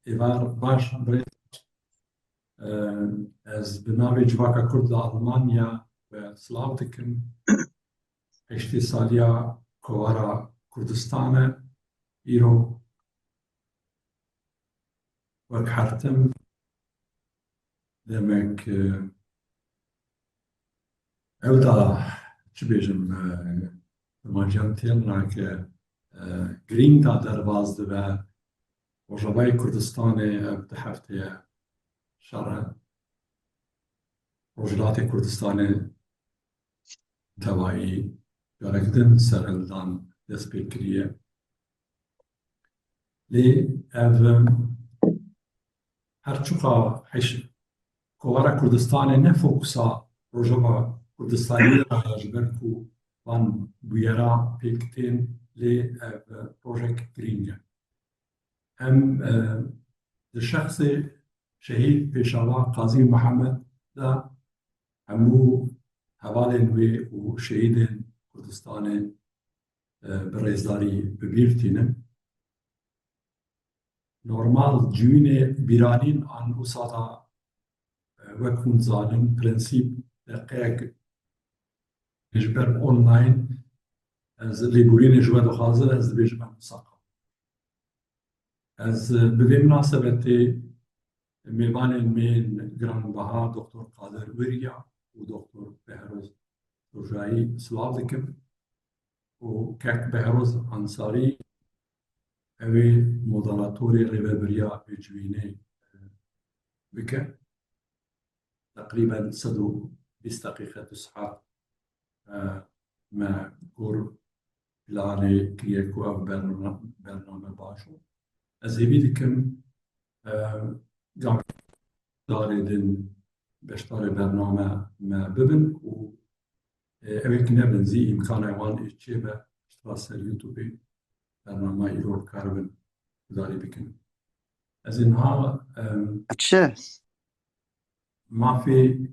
ئێوار باش بڕێز ez bi navê civaka Kurd li Almanya we silav dikim. 80 saliya Kovara Kurdistan e îro wek hertim demek ew da çi bêjim kurmanciyan têl nake girîng da derbas dibe Rojavayê Kurdistanê ev di hefteye şer e. Rojhilatê Kurdistanê tevayî carek din serhildan dest pê kiriye. Lê ev her çiqa heş Kovara Kurdistanê ne fokusa rojava Kurdistanî re ye ji ber ku van bûyera pêk tên lê ev rojek girîng e. Em di şexsê Şehîd Pêşava Qazî Mihemed de hemû hevalên wê û şehîdên Kurdistanê bi rêzdarî bi bîr tînin. Normal civînê bîranîn an wisa da wek hûn dizanin prensîp deqeyek ji ber online ez lêborînê ji we dixwazim ez dibêjim em wisa qebûl. Ez bi vê minasebetê mêvanên me yên giranbiha Doktor Qadir Wiriya û Doktor Behroz Rojayî silav dikim û Kek Behroz Ansarî Ew ê moderatorê rêveberiya vê civînê bike. Teqrîben 120 deqîqe du saet me gor planê kiriye ku ev bername baş o. Ez hêvî dikim darê din beşdarê bername me bibin û ew ê nebin zî îmkana wan ê çêbe piştra ser YouTubeê bernama îro bikaribin gudarî bikin. Ez ê niha Çi? mafê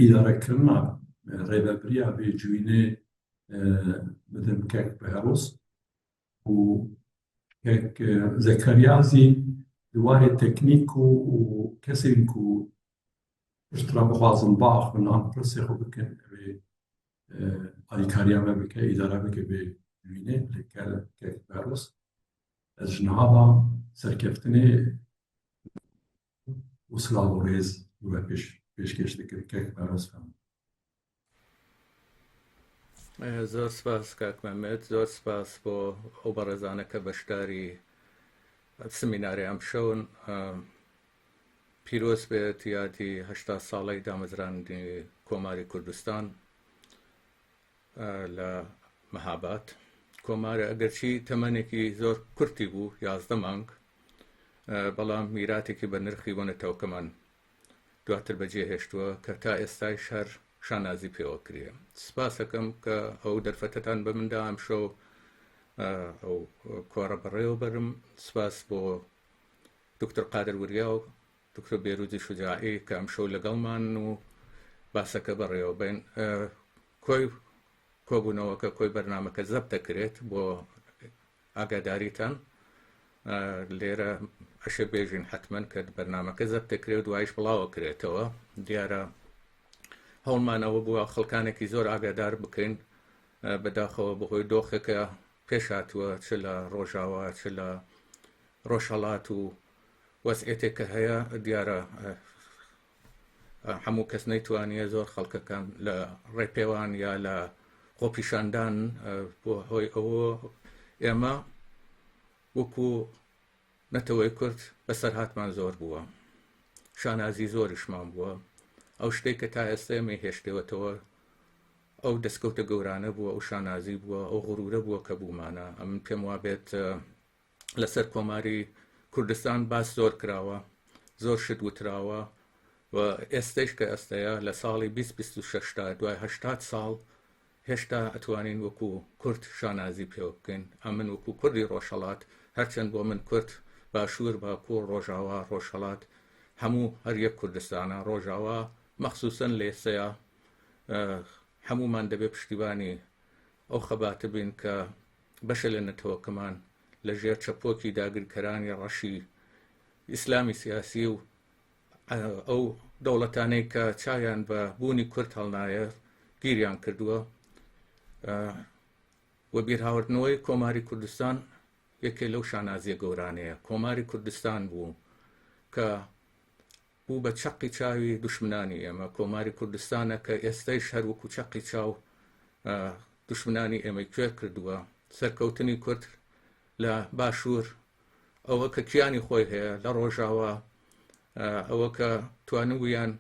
îdarekirina rêveberiya vê civînê bidim kek Beheroz û kek Zekeriya zî di warê teknîk û kesên ku piştre bixwazin biaxivin an pirsê xwe bikin ew ê alîkariya me bike, îdare bike vê civînê li gel kek Beheroz. Ez ji niha ve serkeftinê û silav û rêz li we pêş pêşkêş dikim kek Beheroz Femin. زۆر سپاس کاک مەمێد زۆر سپاس بۆ ئەو بەڕێزانە کە بەشداری سمیناری ئەمشەون پیرۆز بێت یادی هەشتا ساڵەی دامەزراندنی کۆماری کوردستان لە مەهاباد کۆمارە ئەگەرچی تەمەنێکی زۆر کورتی بوو 11 مانگ بەڵام میراتێکی بە نرخی بۆ نەتەوەکەمان دواتر بەجێ هێشتووە کە تا ئێستایش هەر شانازی پێوە کرێ. سپاسەکەم کە ئەو دەرفەتەتان بە من دا ئەمشەو ئەو کۆڕە بەڕێوە بەرم. سپاس بۆ دکتۆر قادر وریا و دکتۆر بێروزی شوجاعی کە ئەمشەو لەگەڵمان و باسەکە بەڕێوە بەین. کۆی کۆبوونەوەکە کۆی بەرنامەکە زەبت دەکرێت بۆ ئاگاداریتان لێرە ئەشێ بێژین حتمما کە بەرنمەکە زەبت دەکرێت و دوایش بڵاوە کرێتەوە دیارە هەوڵمانەوە بووە خەڵکانێکی زۆر ئاگادار بکەین بەداخەوە بەهۆی دۆخێکە پێش هاتووە چ لە ڕۆژاوا چ لە ڕۆژهەڵات و وەزعێتێک کە هەیە دیارە هەموو کەس نەیتوانیە زۆر خەڵکەکان لە ڕێپێوان یا لە خۆپیشاندان بۆ هۆی ئەوە ئێمە وەکو نەتەوەی کورد بەسەرهاتمان زۆر بووە شانازی زۆریشمان بووە ئەو شتێک کە تا ئێستا ئێمەی هێشتەوەتەوە ئەو دەستکەوتە گەورانە بووە ئەو شانازی بووە ئەو غرورە بووە کە بوومانە ئەمن پێم وابێت لەسەر کۆماری کوردستان باس زۆر کراوە زۆر شت وتراوە و ئێستەیش کە ئێستەیە لە ساڵی 2026 تا دوای 80 ساڵ هێشتا ئەتوانین وەکو کورد شانازی پێوە بکەین ئەمن وەکو کوردی ڕۆژهەڵات هەرچەند بۆ من کورد باشوور باکوور ڕۆژاوا ڕۆژهەڵات هەموو هەر یەک کوردستانە ڕۆژاوا مەخسوسەن لە ئێستەیە هەموومان دەبێ پشتیوانی ئەو خەباتە بین کە بەشە لە نەتەوەکەمان لە ژێر چەپۆکی داگیرکەرانی ڕەشی ئیسلامی سیاسی و ئەو دەوڵەتانەی کە چاویان بە بوونی کورد هەڵنایە گیریان کردووە و بیرهاوردنەوەی کۆماری کوردستان یەکێ لەو شانازیە گەورانەیە کۆماری کوردستان بوو کە بوو بە چەقی چاوی دوشمنانی ئێمە کۆماری کوردستانە کە ئێستەیش هەر وەکو چەقی چاو دوشمنانی ئێمەی کوێر کردووە سەرکەوتنی کورد لە باشوور ئەوە کە کیانی خۆی هەیە لە ڕۆژاوا ئەوە کە توانیویان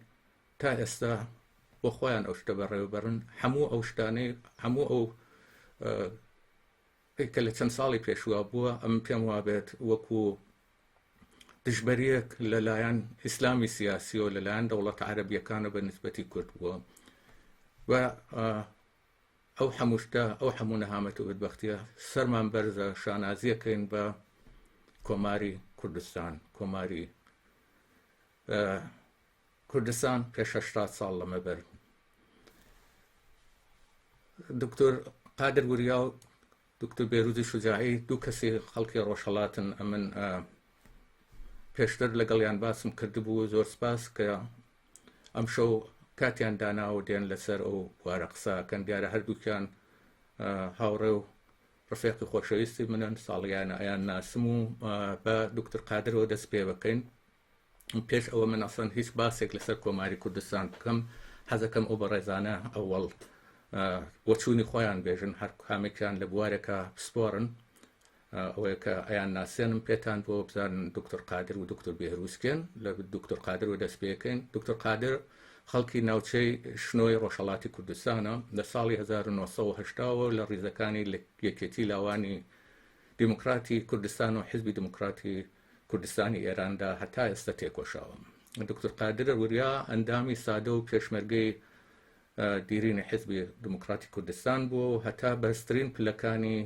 تا ئێستا بۆ خۆیان ئەو شتە بەڕێوەبەرن هەموو ئەو شتانەی هەموو ئەو کە لە چەند ساڵی پێشوە بووە ئەم پێم وابێت وەکو دژبەریەک لەلایەن ئیسلامی سیاسیەوە لەلایەن دەوڵەتە عەرەبیەکانە بە نسبەتی کورد بووە و ئەو هەموو شتە ئەو هەموو نەهامەت و بەدبەختیە سەرمان بەرزە شانازیەکەین بە کۆماری کوردستان کۆماری کوردستان پێش 80 ساڵ لەمەبەر دکتۆر قادر وریا و دکتۆر بێروزی شوجاعی دوو کەسی خەڵکی ڕۆژهەڵاتن ئەمن پێشتر لەگەڵیان باسم کردبوو زۆر سپاس کە ئەمشەو کاتیان داناوە دێن لەسەر ئەو بوارە قسەکەن دیارە هەردووکیان هاوڕێ و ڕفێقی خۆشەویستی منن ساڵیانە ئەیان ناسم و بە دکتۆر قادرەوە دەست پێ بکەین پێش ئەوە من ئەسڵەن هیچ باسێک لەسەر کۆماری کوردستان بکەم حەزەکەم ئەو بەڕێزانە ئەوەڵ بۆچوونی خۆیان بێژن هەر کامێکیان لە بوارێکە پسپۆرن ئەوەیە کە ئەیان ناسێنم پێتان بۆ بزانن دکتۆر قادر و دکتۆر بێهروزکێن لە دکتۆر قادر و دەست پێکەین دکتۆر قادر خەڵکی ناوچەی شنۆی ڕۆژهەڵاتی کوردستانە لە ساڵی 1970 لە ڕیزەکانی یەکێتی لاوانی دیموکراتی کوردستان و حزبی دیموکراتی کوردستانی ئێراندا هەتا ئێستا تێکۆشاوە. دکتور قادر وریا ئەندامی سادە و پێشمەرگەی دیرینی حزبی دموکراتی کوردستان بووە و هەتا بەرزترین پلەکانی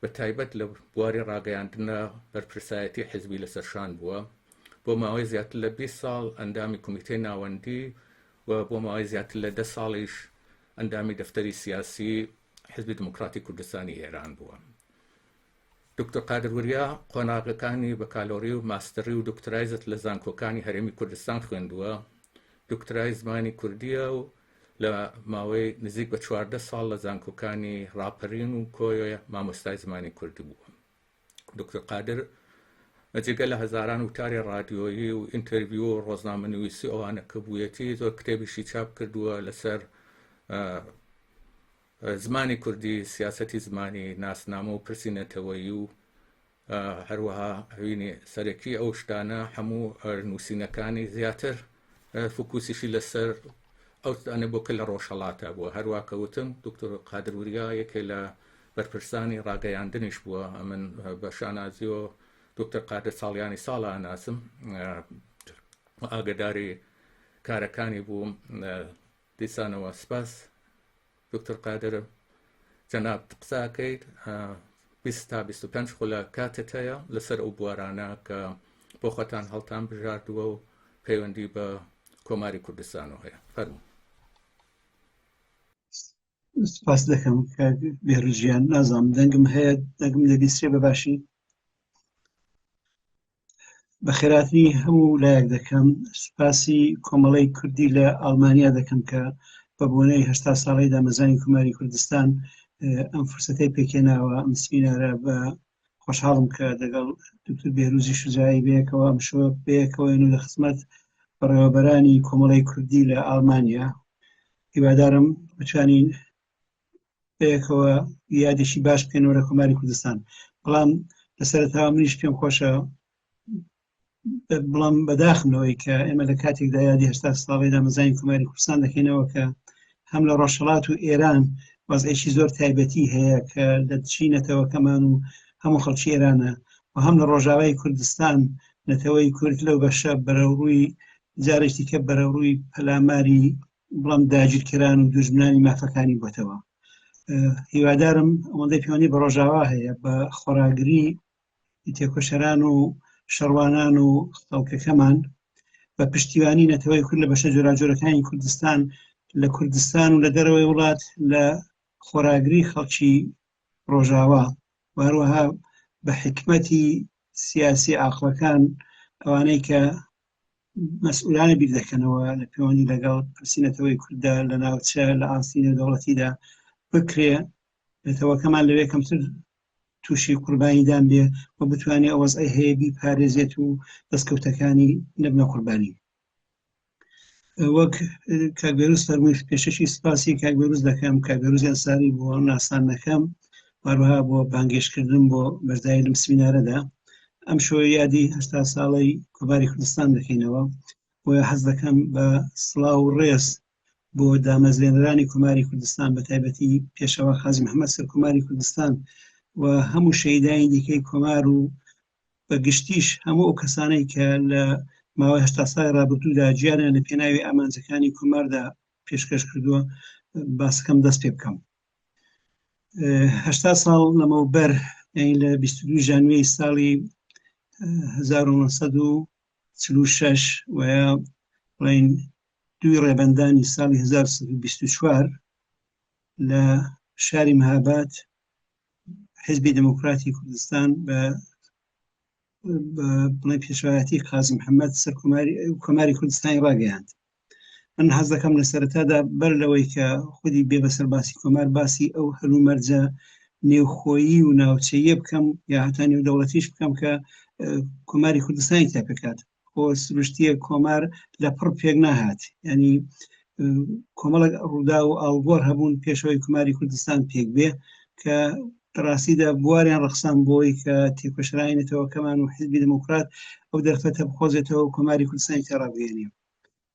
بە تایبەت لە بواری ڕاگەیاندنە بەرپرسایەتی حزبی لەسەر شان بووە. بۆ ماوەی زیاتر لە 20 ساڵ ئەندامی کومیتەی ناوەندی و بۆ ماوەی زیاتر لە دە ساڵیش ئەندامی دەفتەری سیاسی حزبی دموکراتی کوردستانی ئێران بووە. دکتۆر قادر وریا قۆناغەکانی بەکالۆری و ماستەری و دکترایزت لە زانکۆکانی هەرێمی کوردستان خوێندووە، دکترای زمانی کوردییە و لە ماوەی نزیک بە 14 ساڵ لە زانکۆکانی ڕاپەرین و کۆیە مامۆستای زمانی کوردی بووە. دکتۆر قادر جگە لە هەزاران وتاری ڕادیۆیی و ئینتەرڤیو و ڕۆژنامەنووسی ئەوانە کە بوویەتی زۆر کتێبیشی چاپ کردووە لەسەر زمانی کوردی، سیاسەتی زمانی، ناسنامە و پرسی نەتەوەیی و هەروەها هەوینی سەرەکی ئەو شتانە هەموو نووسینەکانی زیاتر فوکوسیشی لەسەر ئەو شتانە بۆ کە لە ڕۆژهەڵاتە بووە هەروە کە وتم دکتۆر قادر وریا یەکێ لە بەرپرسانی ڕاگەیاندنیش بووە ئەمن بە شانازیەوە دکتۆر قادر ساڵیانی ساڵە ئەناسم ئاگداری کارەکانی بووم دیسانەوە سپاس دکتۆر قادر جەنابت قسە ئەکەیت 20 تا 25 خولە کاتت هەیە لەسەر ئەو بوارانە کە بۆ خۆتان هەڵتان بژاردووە و پەیوەندی بە کۆماری کوردستانەوە هەیە فەرموو. سپاس دەکەم کاک بێهروز گیان نازانم دەنگم هەیە دەنگم دەبیسترێ بە باشی بەخێراتنی هەموو لایەک دەکەم سوپاسی کۆمەڵەی کوردی لە ئەڵمانیا دەکەم کە بە بۆنەی هەشتا ساڵی دامەزرانی کوماری کوردستان ئەم فرسەتەی پێکێناوە ئەم سمینارە بە خۆشحاڵم کە دەگەڵ دکتور بێروزی شوجاعی بەیەکەوە ئەم شەوە بەیەکەوەین و لە خزمەت بەڕێوەبەرانی کۆمەڵەی کوردی لە ئەڵمانیا هیوادارم بتوانین بەیەکەوە یادێکی باش بکەینەوە لە کۆماری کوردستان بەڵام لە سەرەتاوە منیش پێم خۆشە بەڵام بەداخم لەوەی کە ئێمە لە کاتێکدا یادی هەشتا ساڵی دامەزرانی کۆماری کوردستان دەکەینەوە کە هەم لە ڕۆژهەڵات و ئێران وەزعێکی زۆر تایبەتی هەیە کە لە دژی نەتەوەکەمان و هەموو خەڵکی ئێرانە و هەم لە ڕۆژاوای کوردستان نەتەوەی کورد لەو بەشە بەرەوڕووی جارێکی کە بەرەوڕووی پەلاماری بڵام داگیرکەران و دوژمنانی مافەکانی بۆتەوە هیوادارم ئەوەندەی پەیوەندی بە ڕۆژاوا هەیە بە خۆراگری تێکۆشەران و شەڕوانان و خەڵکەکەمان بە پشتیوانی نەتەوەی کورد لە بەشە جۆراجۆرەکانی کوردستان لە کوردستان و لە دەرەوەی وڵات لە خۆراگری خەڵکی ڕۆژاوا و هەروەها بە حیکمەتی سیاسی عاقڵەکان ئەوانەی کە مەسئولانە بیر دەکەنەوە لە پەیوەندی لەگەڵ پرسی نەتەوەی کورددا لە ناوچە لە ئاستی نێودەوڵەتیدا بکرێ نەتەوەکەمان لەوێ کەمتر تووشی قوربانیدان بێ و بتوانێ ئەو وەزعەی هەیە بیپارێزێت و دەستکەوتەکانی نەبنە قوربانی. وەک کاک بێروز فەرمووی پێشەکی سپاسی کاک بێروز دەکەم کاک بێروز ئەنساری بۆ ناساندنەکەم هەروەها بۆ بانگێشتکردن بۆ بەشداری لەم سمینارەدا ئەم شۆ یادی هەشتا ساڵەی کۆماری کوردستان دەکەینەوە بۆیە حەز دەکەم بە سڵاو و ڕێز بۆ دامەزرێنەرانی کۆماری کوردستان بە تایبەتی پێشەوا قازی محەممەد سەرکۆماری کوردستان و هەموو شەهیدانی دیکەی کۆمار و بە گشتیش هەموو ئەو کەسانەی کە لە ماوەی هەشتا ساڵی ڕابردوودا گیانیان لە پێناوی ئامانجەکانی کۆماردا پێشکەش کردووە باسەکەم دەست پێ بکەم. هەشتا ساڵ لەمەوبەر یانی لە 22 ژانویەی ساڵی 1946 ویا بڵین دووی ڕێبەندانی ساڵی 1924 لە شاری مهاباد حزبی دموکراتی کوردستان بە بڵێ پێشوایەتی قازی محەممەد سەرکۆماری کۆماری کوردستانی ڕاگەیاند من حەز دەکەم لە سەرەتادا بەر لەوەی کە خودی بێ بەسەر باسی کۆمار باسی ئەو هەلومەرجە نێوخۆیی و ناوچەیە بکەم یا هەتا نێو دەوڵەتیش بکەم کە کۆماری کوردستانی تا پێکات خۆ سروشتیە کۆمار لە پڕ پێک ناهات ینی کۆمەڵک ڕوودا و ئاڵگۆر هەبوون پێشەوەی کۆماری کوردستان پێک بێ کە ڕاستیدا بواریان ڕەخسان بۆی کە تێکۆشەرانی نەتەوەکەمان و حزبی دموکرات ئەو دەرفەتە بخۆزێتەوە کۆماری کوردستانی تێ ڕابگەیەنێ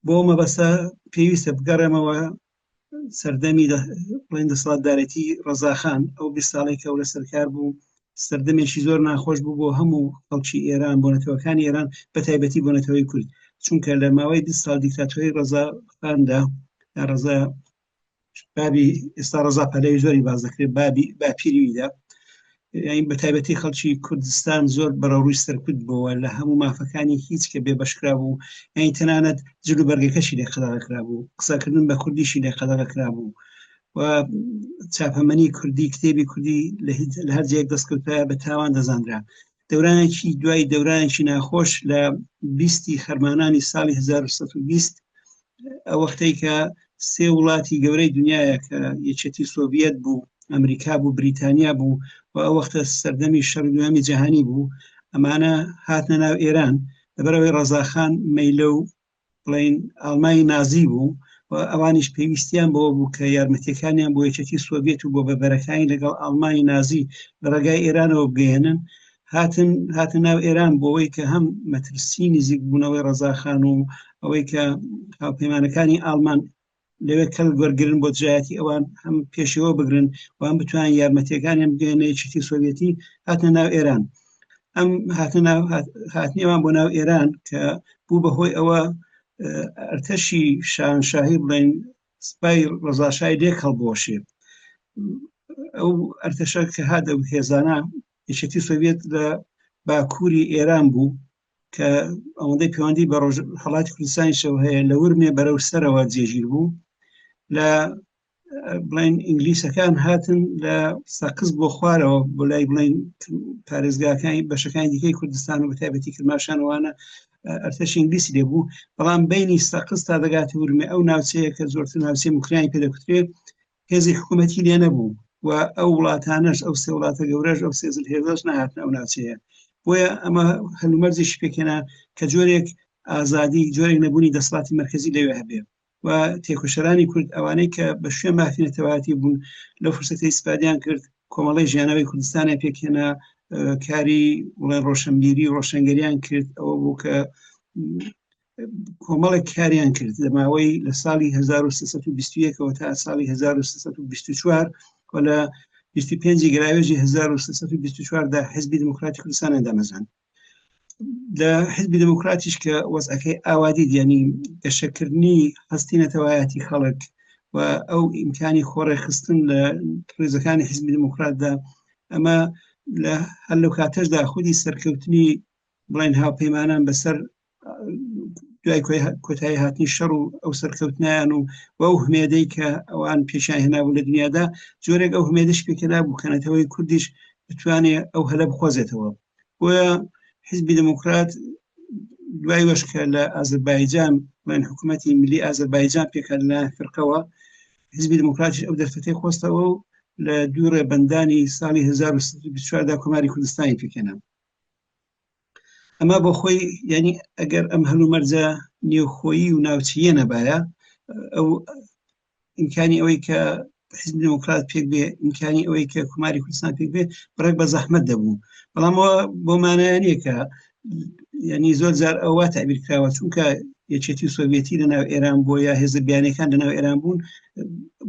بۆ مەبەستە پێویستە بگەڕێمەوە سەردەمی بڵێن دەسەڵاتدارێتی ڕەزاخان ئەو 20 ساڵی کە لە سەرکار بوو سەردەمێکی زۆر ناخۆش بوو بۆ هەموو خەڵکی ئێران بۆ نەتەوەکانی ئێران بە تایبەتی بۆ نەتەوەی کورد چونکە لە ماوەی 20 ساڵ دیکتاتۆری ڕەزاخاندا ڕەزا بابی ئێستا ڕەزا پەلەوی زۆری باز دەکرێت بابی باپیریدا یعنی بە تایبەتی خەڵکی کوردستان زۆر بەرەوڕووی سەرکوت بووە لە هەموو مافەکانی هیچ کە بێبەشکرا بوو یعنی تەنانەت جل و بەرگەکەشی لێ قەدەغە کرابوو قسەکردن بە کوردیشی لێ قەدەغە کرابوو و چاپەمەنی کوردی کتێبی کوردی لە هەر جێیەک دەستکەوتایە بە تاوان دەزانرا دەورانێکی دوای دەورانێکی ناخۆش لە بیستی خەرمانانی ساڵی 1920 ئەو وەختەی کە سێ وڵاتی گەورەی دنیاە کە یەکێتی سۆڤیەت بوو ئەمریکا بوو بریتانیا بوو و ئەو وەختە سەردەمی شەڕی دووەمی جیهانی بوو ئەمانە هاتنە ناو ئێران لەبەرەوەی ڕەزاخان مەیلە و بڵین ئاڵمانی نازی بوو و ئەوانیش پێویستیان بەوە بوو کە یارمەتیەکانیان بۆ یەکێتی سۆڤێت و بۆ بەبەرەکانی لەگەڵ ئاڵمانی نازی لە ڕێگای ئێرانەوە بگەیەنن هاتن هاتن ناو ئێران بۆەوەی کە هەم مەترسی نزیک بوونەوەی ڕەزاخان و ئەوەی کە هاوپەیمانەکانی ئاڵمان لەوێ کەڵک وەرگرن بۆ دژایەتی ئەوان هەم پێشەوە بگرن و هەم بتوان یارمەتیەکانیان بگەێنە یەکێتی سۆڤێتی هاتنە ناو ئێران ئەم هاتنە ناو هاتنی ئەوان بۆ ناو ئێران کە بوو بە هۆی ئەوە ئەرتەشی شاهنشاهی بڵێن سپای ڕەزاشای لێک هەڵبۆشێ ئەو ئەرتەشە کە هات ئەو هێزانە یەکێتی سۆڤێت لە باکووری ئێران بوو کە ئەوەندەی پەیوەندی بە ڕۆژ هەڵاتی کوردستانیشەوە هەیە لە ورمێ بەرەو سەرەوە جێگیر بوو لە بڵین ئینگلیسەکان هاتن لە سەقز بۆ خوارەوە بۆ لای بڵین پارێزگاکانی بەشەکانی دیکەی کوردستان و بەتایبەتی کرماشانوانە ئەرتەشی ئینگلیسی لێ بوو بەڵام بینی سەقز تا دەگاتە ورمێ ئەو ناوچەیە کە زۆرتر ناوچەی موکریانی پێدەکوترێت هێزی حکوومەتی لێ نەبوو و ئەو وڵاتانەش ئەو سێ وڵاتە گەورەش ئەو سێ زلهێزەش نەهاتن ئەو ناوچەیە بۆیە ئەمە هەلومەرجێکی پێکهێنا کە جۆرێک ئازادی جۆرێک نەبوونی دەسەڵاتی مەرکەزی لەوێ هەبێ و تێکۆشەرانی کورد ئەوانەی کە بە شوێن مافی نەتەوایەتی بوون لەو فرسەتەی ئیسفادیان کرد کۆمەڵی ژیانەوەی کوردستانیان پێکهێنا کاری وڵێن ڕۆشنبیری و ڕۆشنگەریان کرد ئەوە بوو کە کۆمەڵێک کاریان کرد لە ماوەی لە ساڵی 1321ەوە تا ساڵی 1324 و لە 25 گراوێژی 1324 دا حزبی دموکراتی کوردستانیان دامەزراند لە حزبی دموکراتیش کە وەزعەکەی ئاوادی دیانی گەشەکردنی هەستی نەتەوایەتی خەڵک و ئەو ئیمکانی خۆڕێکخستن لە ڕیزەکانی حزبی دموکراتدا ئەمە لە هەر لەو کاتەشدا خودی سەرکەوتنی بڵێن هاوپەیمانان بەسەر دوای کۆتایی هاتنی شەڕ و ئەو سەرکەوتنیان و ئەو هومێدەی کە ئەوان پێشیان هێنابوو لە دنیادا جۆرێک ئەو هومێدەش پێکەدا بوو کە نەتەوەی کوردیش بتوانێ ئەو هەلە بخۆزێتەوە. بۆیە حیزبی دێموکرات دوای وەش کە لە ئازەربایجان بڵێن حکوومەتی ملی ئازەربایجان پێکهات لەلایەن فرقەوە، حیزبی دێموکراتیش ئەو دەرفەتەی خۆستەوە و لە دوو ڕێبەندانی ساڵی 1324 دا کۆماری کوردستانی پێکهێنا. ئەمە بۆ خۆی یعنی ئەگەر ئەم هەلومەرجە نێوخۆیی و ناوچەیە نەبایە ئەو ئیمکانی ئەوەی کە حزب دموکرات پێک بێ ئیمکانی ئەوەی کە کوماری کوردستان پێک بێ بڕێک بە زەحمەت دەبوو بەڵام ئەوە بۆ مانایە نییە کە یعنی زۆر جار ئەوە تعبیر کراوە چونکە یەکێتی و سۆڤێتی لە ناو ئێران بۆ یا هێزە بیانەکان لە ناو ئێران بوون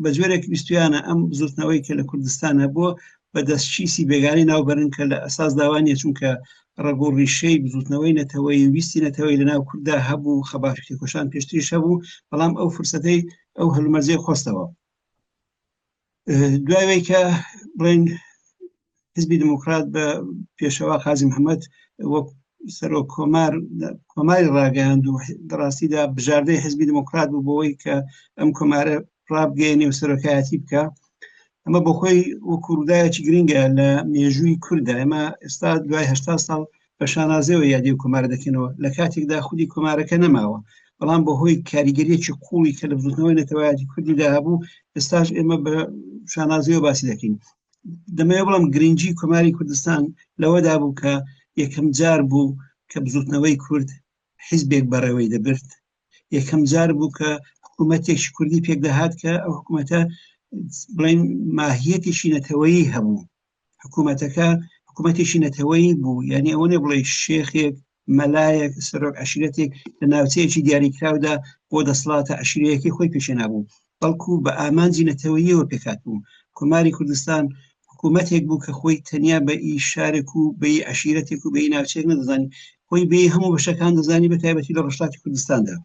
بە جۆرێک ویستویانە ئەم بزوتنەوەی کە لە کوردستان هەبووە بە دەستچیسی بێگانەی ناوبەرن کە لە ئەساس داوانە چونکە ڕەگ و ڕیشەی بزوتنەوەی نەتەوەی ویستی نەتەوەی لە ناو کورددا هەبوو خەبات و تێکۆشان پێشتریش هەبوو بەڵام ئەو فرسەتەی ئەو هەلومەرجەی خۆستەوە دوای کە بڵێن حزبی دموکرات بە پێشەوا قازی محەممەد وەک سەرۆک کۆمار کۆماری ڕاگەیاند و ڕاستیدا بژاردەی حزبی دموکرات بوو بۆی کە ئەم کۆمارە ڕابگەێنێ و سەرۆکایەتی بکە ئەمە بۆ خۆی وەکو ڕووداوێکی گرنگە لە مێژووی کورددا ئێمە ئێستا دوای هەشتا ساڵ بە شانازیەوە یادی و کۆمارە دەکەینەوە لە کاتێکدا خودی کۆمارەکە نەماوە بەڵام بەهۆی کاریگەریەکی قوڵی کە لە بزوتنەوەی نەتەوایەتی کوردیدا هەبوو ئێستاش ئێمە بە شانازیەوە باسی دەکەین دەمەوێت بڵم گرنگی کۆماری کوردستان لەوەدا بوو کە یەکەم جار بوو کە بزوتنەوەی کورد حیزبێک بەڕێوەی دەبرد یەکەم جار بوو کە حکوومەتێکی کوردی پێک دەهات کە ئەو حکوومەتە بڵین ماهیەتێکی نەتەوەیی هەبوو حکوومەتەکە حکوومەتێکی نەتەوەیی بوو یعنی ئەوە نێ بڵێ شێخێک مەلایەک سەرۆک عشیرەتێک لە ناوچەیەکی دیاریکراودا بۆ دەسەڵاتە عشیرەیەکی خۆی پێشێنابوو بەڵکو بە ئامانجی نەتەوەییەوە پێکات بوو کۆماری کوردستان حکوومەتێک بوو کە خۆی تەنیا بە ئی شارێک و بە ئی عشیرەتێک و بە ئی ناوچەیەک نەدەزانی خۆی بێ هەموو بەشەکان دەزانی بە تایبەتی لە ڕۆژهەڵاتی کوردستاندا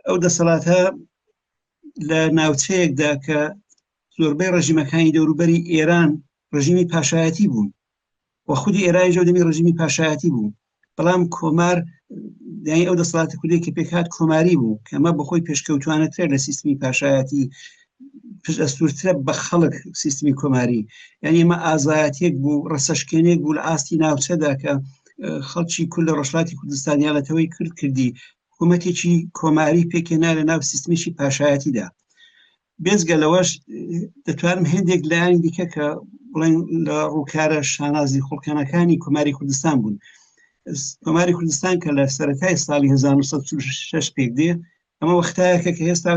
ئەو دەسەڵاتە لە ناوچەیەکدا کە زۆربەی ڕژیمەکانی دەوروبەری ئێران ڕژیمی پاشایەتی بوون و خودی ئێرانی جەو دەمی ڕژیمی پاشایەتی بوو بەڵام کۆمار یانی ئەو دەسەڵاتی کوردی کە پێکهات کۆماری بوو کە ئەمە بەخۆی پێشکەوتوانەترە لە سیستمی پاشایەتی پشت ئەستورترە بە خەڵک سیستمی کۆماری یعنی ئەمە ئازایەتێک بوو ڕەسەشکێنێک بوو لە ئاستی ناوچەدا کە خەڵکی کورد لە ڕۆژهەڵاتی کوردستان یا نەتەوەی کورد کردی حکوومەتێکی کۆماری پێکهێنا لە ناو سیستمێکی پاشایەتیدا بێجگە لەوەش دەتوانم هێندێک لایەنی دیکە کە بڵێن لە ڕووکارە شانازی خوڵقێنەکانی کۆماری کوردستان بوون کۆماری کوردستان کە لە سەرەتای ساڵی 1946 پێک دێ ئەمە وەختایەکە کە هێستا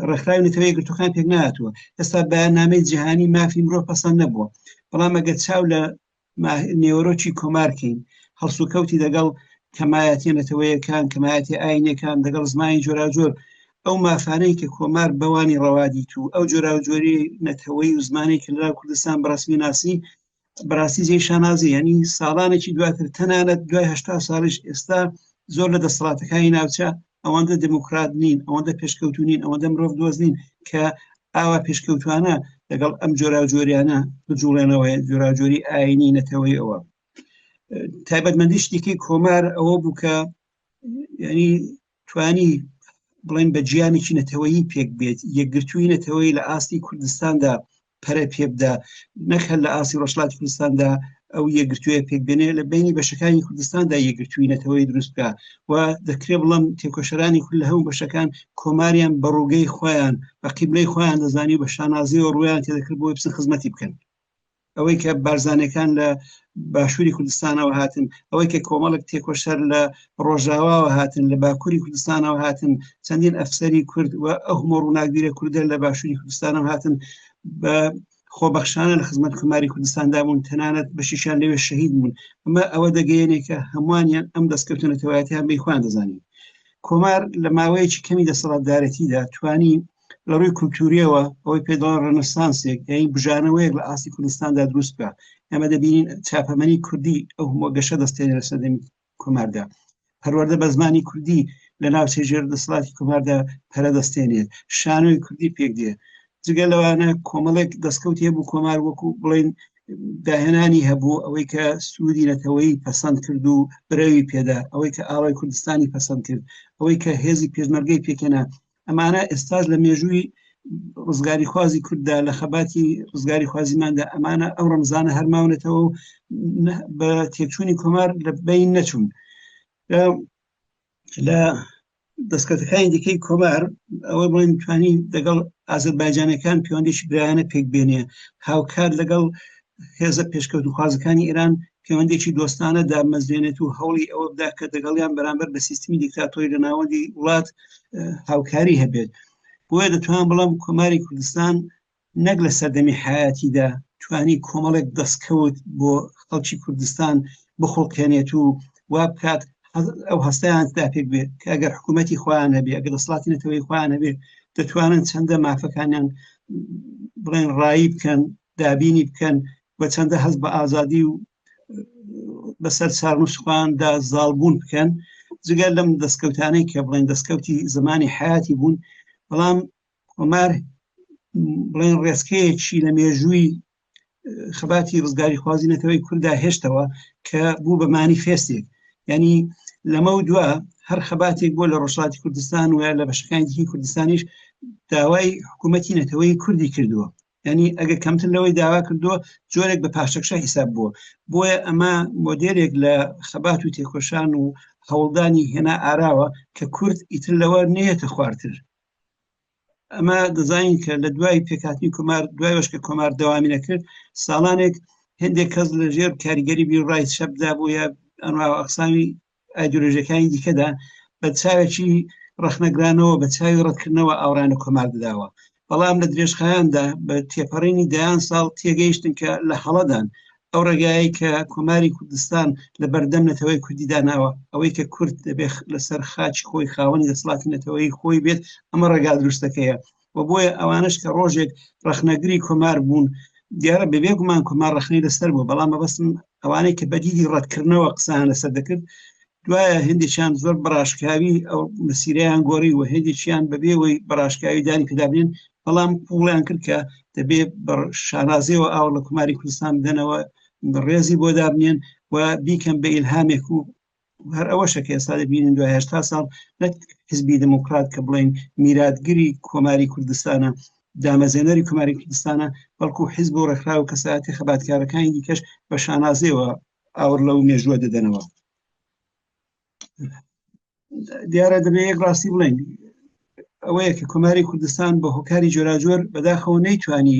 ڕێکخراوی نەتەوە یەکگرتووەکان پێک نهاتووە ئێستا بەیاننامەی جیهانی مافی مرۆڤ پەسەند نەبووە بەڵام ئەگەر چاو لە نێوەرۆکی کۆمارکەین هەڵسوکەوتی لەگەڵ کەمایەتیە نەتەوەیەکان کەمایەتی ئاینەکان لەگەڵ زمانی جۆراوجۆر ئەو مافانەی کە کۆمار بەوانی ڕەوادیت و ئەو جۆراوجۆری نەتەوەی و زمانی کە لە کوردستان بەڕسمی ناسی بەڕاستی جێی شانازی ینی ساڵانێکی دواتر تەنانەت دوای هشتا ساڵیش ئێستا زۆر لە دەسەڵاتەکانی ناوچە ئەوەندە دموکرات نین ئەوەندە پێشکەوتو نین ئەوەندە مرۆڤ دۆست نین کە ئاوا پێشکەوتوانە لەگەڵ ئەم جۆراوجۆریانە بجوڵێنەوە جۆراوجۆری ئاینی نەتەوەی ئەوە تایبەتمەندی شتێکی کۆمار ئەوە بوو کە ینی توانی بڵێن بە گیانێکی نەتەوەیی پێک بێت یەکگرتووی نەتەوەی لە ئاستی کوردستاندا پەرە پێبدا نەک هەر لە ئاستی ڕۆژهەڵاتی کوردستاندا ئەو یەکگرتوویە پێک بێنێ لە بینی بەشەکانی کوردستاندا یەکگرتووی نەتەوەی دروست بکە و دەکرێ بڵم تێکۆشەرانی کورد لە هەموو بەشەکان کۆماریان بە ڕووگەی خۆیان بە قیبلەی خۆیان دەزانی و بە شانازیەوە ڕوویان تێدەکرد بۆی بچن خزمەتی بکەن ئەوەی کە بارزانەکان لە باشووری کوردستانەوە هاتن ئەوەی کە کۆمەڵک تێکۆشەر لە ڕۆژاواوە هاتن لە باکووری کوردستانەوە هاتن چەندین ئەفسەری کورد و ئەو هەموو ڕووناکبیرە کوردە لە باشووری کوردستانەوە هاتن بە خۆبەخشانە لە خزمەت کۆماری کوردستاندا بوون تەنانەت بەشیشیان لەوێ شەهید بوون ئەمە ئەوە دەگەیەنێ کە هەمووانیان ئەم دەستکەوتە نەتەوایەتیان بەی خۆیان دەزانین کۆمار لە ماوەیەکی کەمی دەسەڵاتدارەتیدا توانی لە ڕووی کولتوریەوە ئەوەی پێ دەڵێن ڕێنسانسێک یانی بژانەوەیەک لە ئاستی کوردستاندا دروست بکە ئێمە دەبینین چاپەمەنی کوردی ئەو هەموو گەشە دەستێنێ لە سەردەمی کۆماردا پەروەردە بە زمانی کوردی لە ناوچەی ژێر دەسەڵاتی کۆماردا پەرە دەستێنێت شانۆی کوردی پێک دێ جگە لەوانە کۆمەڵێک دەستکەوتی هەبوو کۆمار وەکو بڵین داهێنانی هەبوو ئەوەی کە سوودی نەتەوەی پەسەند کرد و برەوی پێدا ئەوەی کە ئاڵای کوردستانی پەسەند کرد ئەوەی کە هێزی پێشمەرگەی پێکهێنا ئەمانە ئێستاش لە مێژووی ڕزگاری خوازی کورددا لە خەباتی ڕزگاری خوازیماندا ئەمانە ئەو ڕەمزانە هەرماونەتەوە و بە تێکچوونی کۆمار لە بین نەچوون لە دەستکەوتەکانی دیکەی کۆمار ئەوە بڵێن توانی لەگەڵ ئازەربایجانەکان پەیوەندێکی برایانە پێک بێنێ هاوکات لەگەڵ هێزە پێشکەوتوخوازەکانی ئێران پەیوەندێکی دۆستانە دامەزرێنێت و هەوڵی ئەوە بدا کە دەگەڵیان بەرامبەر بە سیستمی دیکتاتۆری لە ناوەندی وڵات هاوکاری هەبێت بۆیە دەتوان بڵم کۆماری کوردستان نەک لە سەردەمی حیاتیدا توانی کۆمەڵێک دەستکەوت بۆ خەڵکی کوردستان بخڵقێنێت و وا بکات ئەو هەستیان تا پێک بێت کە ئەگەر حکوومەتی خۆیان هەبێ ئەگەر دەسەڵاتی نەتەوەی خۆیان هەبێ دەتوانن چەندە مافەکانیان بڵێن ڕایی بکەن دابینی بکەن و چەندە هەست بە ئازادی و بەسەر چارنووس خۆیاندا زاڵبوون بکەن جگە لەم دەستکەوتانەی کە بڵێن دەستکەوتی زمانی حیاتی بوون بەڵام کۆمار بڵێن ڕێسکەیەکی لە مێژووی خەباتی ڕزگاری خوازی نەتەوەی کووردا هێشتەوە کە بوو بە مانیفێستێک ینی لەمە و دوا هەر خەباتێک بۆ لە ڕۆژهەڵاتی کوردستان و لە بەشەکانی دیکەی کوردستانیش داوای حکوومەتی نەتەوەی کوردی کردووە ینی ئەگەر کەمتر لەوەی داوا کردووە جۆرێک بە پاشەکشە حیساب بووە بۆیە ئەمە مۆدێلێک لە خەبات و تێکۆشان و هەوڵدانی هێنا ئاراوە کە کورد ئیتر لەوە نێتە خوارتر ئەمە دەزانین کە لە دوای پێکهاتنی کۆمار دوای وەش کە کۆمار دەوامی نەکرد ساڵانێک هەندێک کەس لە ژێر کاریگەری بیرڕای چەپدا بوو یا ئەنوا و ئەقسامی ئایدۆلۆژیەکانی دیکەدا بە چاوێکی ڕەخنەگرانەوە بە چاوی ڕەتکردنەوە ئاورانە کۆمار دەداوە بەڵام لە درێژخایەندا بە تێپەڕینی دەیان ساڵ تێگەیشتن کە لە هەڵەدان ئەو ڕێگایەی کە کۆماری کوردستان لە بەردەم نەتەوەی کوردی داناوە ئەوەی کە کورد دەبێت لەسەر خاچی خۆی خاوەنی دەسەڵاتی نەتەوەی خۆی بێت ئەمە ڕێگا دروستەکەیە و بۆیە ئەوانش کە ڕۆژێک ڕەخنەگری کۆمار بوون دیارە بەبێ گومان کۆمار ڕەخنەی لەسەر بوو بەڵام مەبەستم ئەوانەی کە بەدیدی ڕەتکردنەوە قسەیان لەسەر دەکرد دوایە هەندێکیان زۆر بەڕاشکاوی ئەو مسیرەیان گۆڕی و هەندێکیان بەبێەوەی بەڕاشکاوی دانی پێدابنێن بەڵام قوڵیان کرد کە دەبێ بە شانازیەوە ئاو لە کوماری کوردستان بدەنەوە ڕێزی بۆ دابنێن و بیکەن بە ئیلهامێک و هەر ئەوەشە کە ئێستا دەبینن دوای 80 ساڵ نەک حزبی دموکرات کە بڵێن میراتگری کۆماری کوردستانە دامەزێنەری کۆماری کوردستانە بەڵکو حزب و ڕێکخراو و کەسایەتی خەباتکارەکانی دیکەش بە شانازیەوە ئاوڕ لەو مێژووە دەدەنەوە. دیارە دەبێ یەک ڕاستی بڵێن ئەوەیە کە کۆماری کوردستان بە هۆکاری جۆراجۆر بەداخەوە نەیتوانی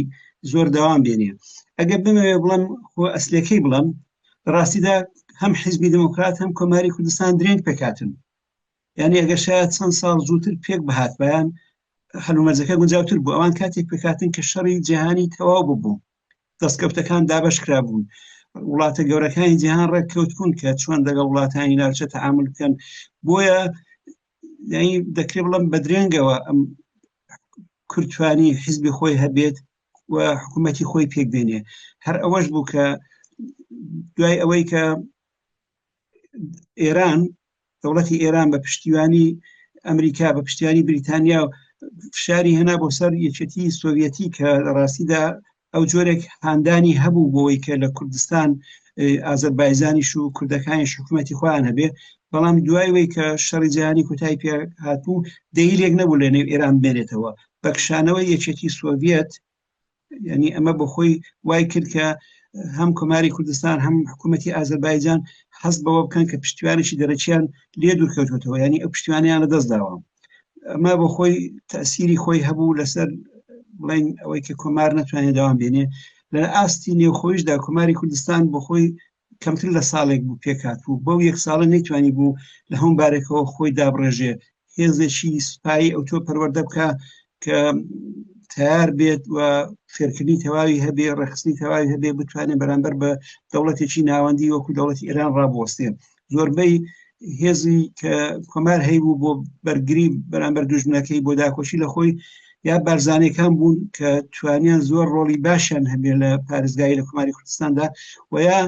زۆر داوام بێنێ ئەگەر بمەوێ بڵم خۆ ئەسلەکەی بڵم ڕاستیدا هەم حیزبی دموکرات هەم کۆماری کوردستان درێنگ پێکاتن یعنی ئەگەر شاید چەند ساڵ زووتر پێک بهات بەیان هەلومەرجەکە گونجاوتر بوو ئەوان کاتێک پێکاتن کە شەڕی جیهانی تەواو ببوو دەستکەوتەکان دابەش کرابوون وڵاتە گەورەکانی جیهان ڕێککەوتبوون کە چۆن دەگەڵ وڵاتانی ناوچە تەعامل بکەن بۆیە یعنی دەکرێت بڵم بە درێنگەوە ئەم کورتوانی حیزبی خۆی هەبێت و حکوومەتی خۆی پێک بێنێ هەر ئەوەش بوو کە دوای ئەوەی کە ئێران دەوڵەتی ئێران بە پشتیوانی ئەمریکا بە پشتیوانی بریتانیا و فشاری هێنا بۆ سەر یەکێتی سۆڤەتی کە لە ڕاستیدا ئەو جۆرێک هاندانی هەبوو بۆی کە لە کوردستان ئازەربایزانیش و کوردەکانیش حکوومەتی خۆیان هەبێ بەڵام دوای وی کە شەڕی جیهانی کۆتایی پێ هاتبوو دەیلێک نەبوو لە نێو ئێران بمێنێتەوە بە کشانەوەی یەکێتی سۆڤەت ینی ئەمە بۆ خۆی وای کرد کە هەم کۆماری کوردستان هەم حکوومەتی ئازەربایجان حەز بەوە بکەن کە پشتیوانێکی دەرەکیان لێ دوورکەوتوەتەوە ینی ئەو پشتیوانیان لە دەست داوە ئەمە بۆ خۆی تەسیری خۆی هەبوو لەسەر بڵین ئەوەی کە کۆمار نەتوانێت داوام بێنێ لە ئاستی نێوخۆیشدا کۆماری کوردستان بۆ خۆی کەمتر لە ساڵێک بوو پێکات بوو بەو یەک ساڵە نەیتوانی بوو لە هەموو بارێکەوە خۆی دابڕێژێ هێزێکی سوپایی ئەوتۆ پەروەردە بکە کە تیار بێت و فێرکردنی تەواوی هەبێ ڕێخستنی تەواوی هەبێ بتوانێت بەرامبەر بە دەوڵەتێکی ناوەندی وەکو دەوڵەتی ئێران ڕابوەستێ زۆربەی هێزی کە کۆمار هەیبوو بۆ بەرگری بەرامبەر دوژمنەکەی بۆ داکۆشی لە خۆی یا بارزانەکان بوون کە توانیان زۆر ڕۆڵی باشیان هەبێ لە پارێزگایی لە کۆماری کوردستاندا و یا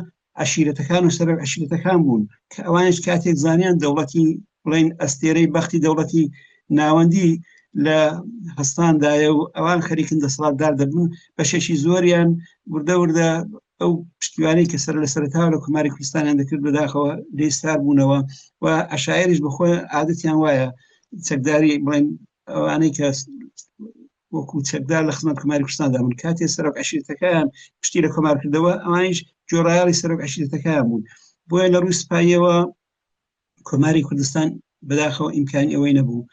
عشیرەتەکان و سەرۆک عشیرەتەکان بوون کە ئەوانش کاتێک زانیان دەوڵەتی بڵین ئەستێرەی بەختی دەوڵەتی ناوەندی لە هەستاندایە و ئەوان خەریکن دەسەڵاتدار دەبن بەشێکی زۆریان وردە وردە ئەو پشتیوانەی کە سەر لە سەرەتاوە لە کۆماری کوردستانیان دەکرد بەداخەوە لێی سار بوونەوە و عەشایەریش بەخۆی عادەتیان وایە چەکداری بڵێن ئەوانەی کە وەکو چەکدار لە خزمەت کۆماری کوردستاندا بوون کاتێ سەرۆک عەشیرەتەکەیان پشتی لە کۆمار کردەوە ئەوانیش گوێڕایەڵی سەرۆک عەشیرەتەکەیان بوون بۆیە لە ڕووی سپاییەوە کۆماری کوردستان بەداخەوە ئیمکانی ئەوەی نەبوو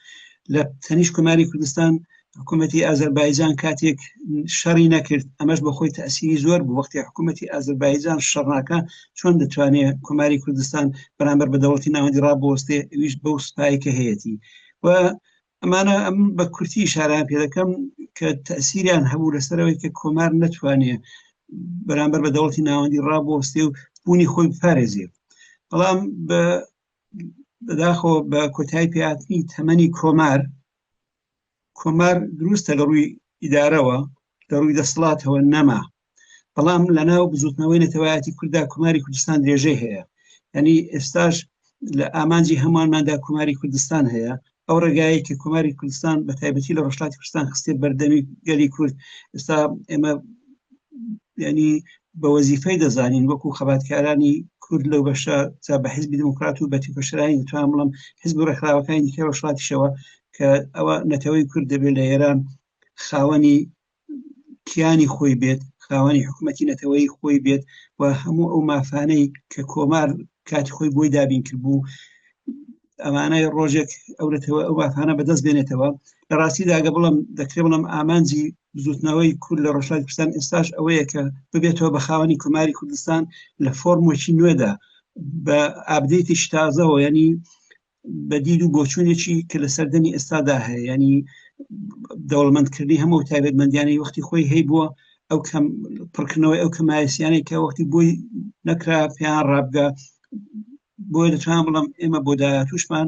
لە تەنیش کۆماری کوردستان حکوومەتی ئازەربایجان کاتێک شەڕی نەکرد ئەمەش بەخۆی تەسیری زۆر بوو وەختی حکوومەتی ئازەربایجان شەڕناکە چۆن دەتوانێت کۆماری کوردستان بەرامبەر بە دەوڵەتی ناوەندی ڕابوەستێ ئەویش بەو سوپای کە هەیەتی و ئەمانە ئەم بە کورتی شاران پێ دەکەم کە تەسیریان هەبوو لەسەرەوەی کە کۆمار نەتوانێ بەرامبەر بە دەوڵەتی ناوەندی ڕابوەستێ و بوونی خۆی بپارێزێ بەڵام بە بەداخەوە بە کۆتایی پێهاتنی تەمەنی کۆمار کۆمار دروستە لە ڕووی ئیدارەوە لە ڕووی دەسەڵاتەوە نەما بەڵام لە ناو بزوتنەوەی نەتەوایەتی کووردا کۆماری کوردستان درێژەی هەیە ینی ئێستاش لە ئامانجی هەمووانماندا کۆماری کوردستان هەیە ئەو ڕێگایەی کە کۆماری کوردستان بە تایبەتی لە ڕۆژهەڵاتی کوردستان خستێ بەردەمی گەلی کورد ئێستا ئێمە ینی بە وەزیفەی دەزانین وەکو خەباتکارانی کورد لەو بەشە جا بە حزبی دیموکرات و بە تێکۆشەرانی دەتوانم بڵێم حزب و ڕێکخراوەکانی دیکە ڕۆژهەڵاتیشەوە کە ئەوە نەتەوەی کورد دەبێت لە ئێران خاوەنی کیانی خۆی بێت خاوەنی حکوومەتی نەتەوەی خۆی بێت و هەموو ئەو مافانەی کە کۆمار کاتی خۆی بۆی دابین کردبوو ئەمانەی ڕۆژێک ئەو نەتەوە ئەو مافانە بەدەست بێنێتەوە لە ڕاستیدا گە بڵم دەکرێ بڵم ئامانجی بزوتنەوەی کورد لە ڕۆژهەڵاتی کوردستان ئێستاش ئەوەیە کە ببێتەوە بە خاوەنی کۆماری کوردستان لە فۆرمێکی نوێدا بە update ێکی تازەوە ینی بە دید و بۆچوونێکی کە لە سەردەمی ئێستادا هەیە ینی دەوڵەمەندکردنی هەموو تایبەتمەندیانەی وەختی خۆی هەی بووە ئەو کەم پڕکردنەوەی ئەو کەمایەسیانەی کە وەختی بۆی نەکرا پێیان ڕابگە بۆیە دەتوانم بڵم ئێمە بۆ داهاتووشمان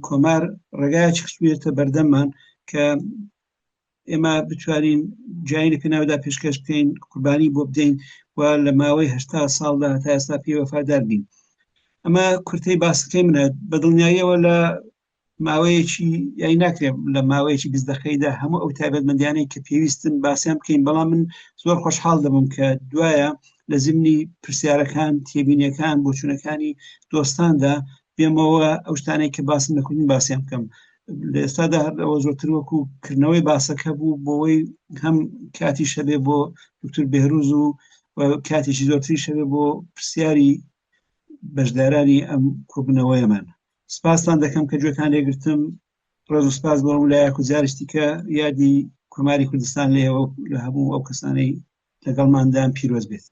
کۆمار ڕێگایەکی خستوێتە بەردەممان کە ئێمە بتوانین جای لە پێناودا پێشکەش بکەین قوربانی بۆ بدەین و لە ماوەی هشتا ساڵدا تا ئێستا پێ وەفادار بین ئەمە کورتەی باسەکەی منە بە دڵنیاییەوە لە ماوەیەکی یای ناکرێت لە ماوەیەکی 20 دقەیدا هەموو ئەو تایبەتمەندیانەی کە پێویستن باسییان بکەین بەڵام من زۆر خۆشحاڵ دەبم کە دوایە لە زمنی پرسیارەکان تێبینیەکان بۆچوونەکانی دۆستاندا بێمەوە ئەو شتانەی کە باسم نەکردن باسییان بکەم لە ئێستادا هەر ئەوە زۆرتر وەکو کردنەوەی باسەکە بوو بۆەوەی هەم کاتی شەبێ بۆ دکتور بێهروز و کاتێکی زۆرتری شەبێ بۆ پرسیاری بەشدارانی ئەم کۆبنەوەیەمان سپاستان دەکەم کە گوێتان لێگرتم ڕێز و سپاس بۆ هەموو لایەک و جارشتی کە یادی کۆماری کوردستان لێەوە لە هەموو ئەو کەسانەی لەگەڵماندان پیرۆز بێت.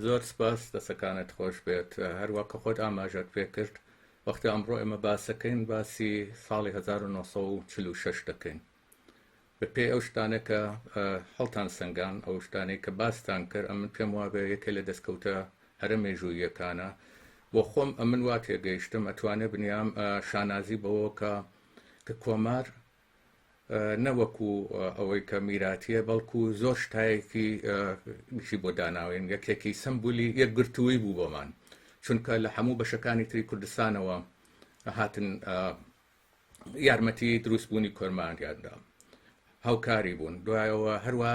زۆر سپاس دەسەکانت خۆش بێت هەروە کە خۆت ئاماژەت پێ کرد وەختی ئەمڕۆ ئێمە باسەکەین باسی ساڵی 1946 دەکەین بەپێی ئەو شتانە کە هەڵتان سەنگان ئەو شتانەی کە باستان کرد ئەمن پێم وابێ یەکێ لە دەستکەوتە هەرە مێژووییەکانە بۆ خۆم ئەمن وا تێگەیشتم ئەتوانێ بنیام شانازی بەوە کە کە کۆمار نەوەکو ئەوەی کە میراتیە بەڵکو زۆر شتایەکی شی بۆ داناوین یەکێکی سەمبولی یەکگرتووی بوو بۆمان چونکە لە هەموو بەشەکانی تری کوردستانەوە هاتن یارمەتی دروستبوونی کۆرمانیاندا هاوکاری بوون دوایەوە هەروە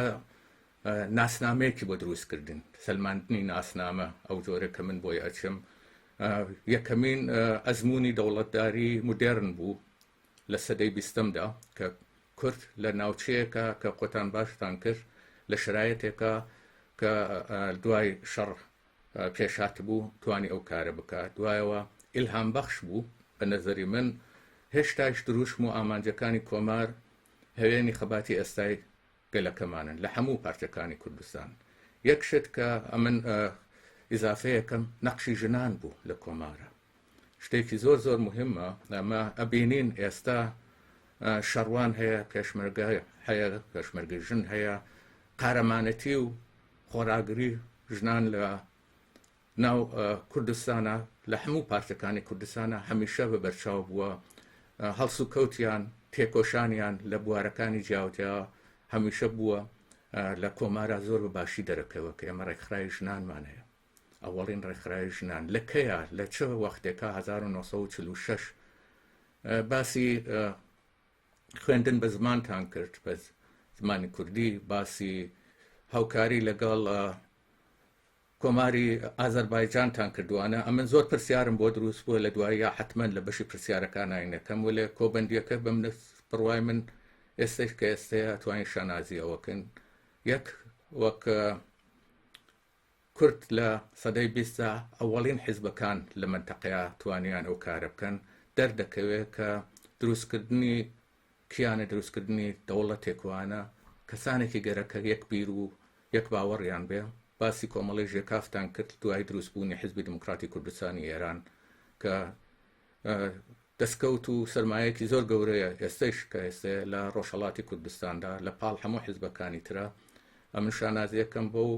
ناسنامەیەکی بۆ دروستکردن سەلماندنی ناسنامە ئەو جۆرە کە من بۆی ئەچم یەکەمین ئەزمموی دەوڵەتداری مدێرن بوو لە سەدەی بیستەمدا کە کورد لە ناوچەیەکە کە خۆتان باشتان کرد لە شرایەتێکە کە دوای شەڕ پێشهاتبوو توانی ئەو کارە بکات دوایەوە ئیلهام بەخش بوو بە نەزەری من هێشتایش دروشم و ئامانجەکانی کۆمار هەوێنی خەباتی ئێستای گەلەکەمانن لە هەموو پارچەکانی کوردستان یەک شت کە ئەمن ئیزافەیەکەم نەقشی ژنان بوو لە کۆمارە شتێکی زۆر زۆر مهمە ئەمە ئەبینین ئێستا شەڕوان هەیە پێشمەرگە هەیە پێشمەرگە ژن هەیە قارەمانەتی و خۆراگری ژنان لە ناو کوردستانە لە هەموو پارچەکانی کوردستانە هەمیشە بە بەرچاو بووە هەڵسوکەوتیان تێکۆشانیان لە بوارەکانی جیاوجیا هەمیشە بووە لە کۆمارا زۆر بە باشی دەرەکەوە کە ئێمە ڕێکخراوی ژنانمان هەیە ئەوەڵین ڕێکخراوی ژنان لە کەیە لە چ وەختێکا 1946 باسی خوێندن بە زمانتان کرد بە زمانی کوردی باسی هاوکاری لەگەڵ کۆماری ئازەربایجانتان کردوانە ئەمن زۆر پرسیارم بۆ دروست بووە لە دواییە حتمما لە بەشی پرسیارەکان ناینەکەم وەلێ کۆبندیەکە بە منە بڕوای من. ئێستەش کە ئێستەیە توانین شانازی ئەوەکەن یەک وەک کورد لە سەدەی بیستدا ئەوەڵین حیزبەکان لە مەنتەقەیا توانیان ئەو کارە بکەن، دەردەکەوێ کە دروستکردنی کیانە دروستکردنی دەوڵەتێک وانە کەسانێکی گەرەکە یەک بیر و یەک باوەڕیان بێ، باسی کۆمەڵەی ژێکافتان کرد دوای دروستبوونی حیزبی دیموکراتی کوردستانی ئێران کە دەستکەوت و سەرمایەکی زۆر گەورەیە ئێستەیش کە ئێستەیە لە ڕۆژهەڵاتی کوردستاندا لە پاڵ هەموو حیزبەکانی ترا. ئەمن شانازیەکەم بەو